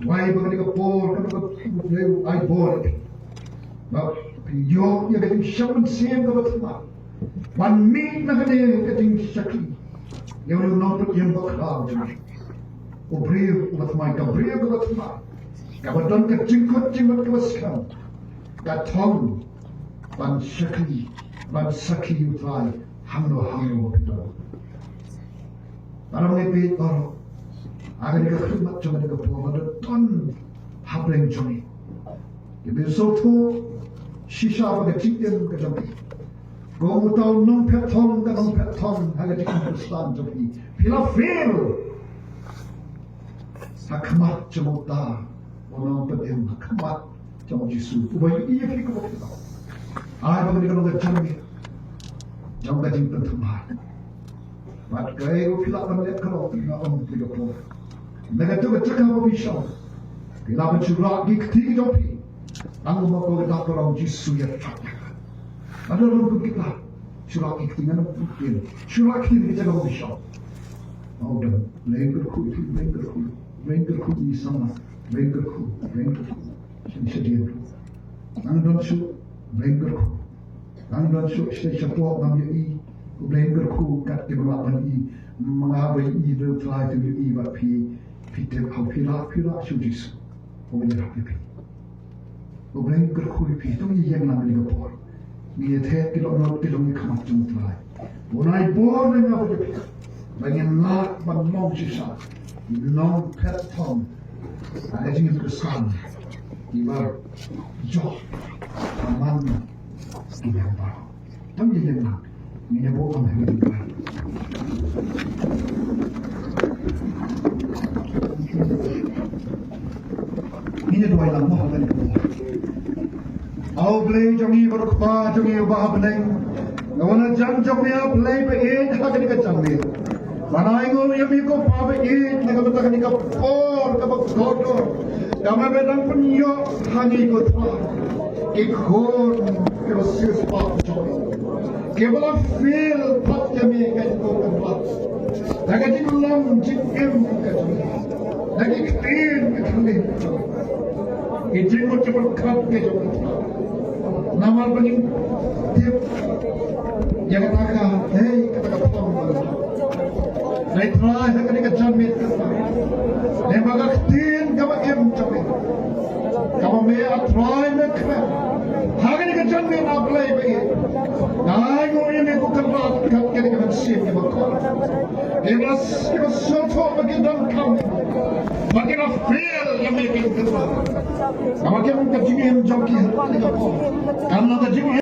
wai ba kane ka por ka long kaba phi, ai bor ïa phi, ba phin ïoh ïa ka jingshah mynsiem kaba thymmai ban mih na kane ka jingshakri ïa u nongpynim bakhraw jong ngi. U briew uba thymmai, ka briew kaba thymmai, kaba don ka jingkut jingmut kaba skhem, ka thong ban shakri, ban sakhi ïa u Trai hangno hangno ba phi don. Para bangeit baroh, ha kane ka khlieh mat jong kane ka por, lada don hapdeng jong ngi kiba sngewthuh shisha ba ka jingim ka jong phi, kum uta u nongphet thong, ka nongphet thong ha ka jingim Khristan jong phi, phi la fail ha khmat jong uta u nongpynim, ha khmat jong u Jisu uba ïohi ïa phi kumba phi long. Ai ba kane ka long ka janmiet jong ka jingpynthymmai. Bad kaei ba phi lah ban leh ka long, nga ong ïa phi ka por, na kato ka jaka ba phi shong, phi lah ban shu rah ki kti ki jong phi, tang kumba ka dak ka ong, Jisu ïa trap ïa nga. Ka don ruh ki kla. Shu la ki kti ngan ym pyntieng. Shu la ki kti ki jaka bishop. Ong dang, Blei kyrkhu, Blei kyrkhu, Blei kyrkhu i sama, Blei kyrkhu, Blei kyrkhu. Shin shadien. Nang don shu, Blei kyrkhu. Nang don shu, shu shapoh ngam ïohi. Blei kyrkhu kat ki ba lah ban i. Ma nga ba i, Blei Trai, te ïohi bad phi, phi tip hau phi lah, phi lah shu Jisu. Ko ïa phi phi. U Blei kyrkhu ïa phi, to ïeng lang kane ka por. Ngi ïa theh ki dohnud ki long ki khmat jong U Trai. U nai bor na nga bad ïa phi. Ba ngin lah ban long shisha. Long phet thong. Ka jingïakhun. Ibar. Joh. Aman. Ki yang ba. Tam ïa ïeng lang. Ngin ïa buh ong ha ngi. Ngin ïa duwai lang mo ha ngi. Au Blei jong ngi, bad u Kpa jong ngi uba ha bneng. Nga wan ha jan jong me, A Blei ba ïeit, ha kane ka janmiet. Ban ai nguh ïa me ko Pa ba ïeit, na ka bynta kane ka por kaba kordor. Kaba me dang pynïoh ha ngi ko Trai. Ki khun kiba siewspah jong me. Kiba la fail pat ïa me, ka jingkyrpad. Da ka jinglong jingim ka jong me. Da ki ktien ki khyllipmat. Ki jingmut ki pyrkhat ki jong me. Namar ba ngin tip ïa kata ka, hei, kata ka thong. Hei Trai, ha kane ka janmiet ka Trai. Hei ba ka ktien kaba im jong me. Kaba me A Trai me kmen. Ha kane ka janmiet A Blei ba ïeit. Nga ai nguh ïa me ko Kynrad kat kane ka mynsiem kaba kordor. Kiba, kiba sngewthuh ba ki donkam. Ba ki la fail ïa me ki Kynrad. Kaba ki long ka jingim jong ki ha kane ka por. Kam long ka jingim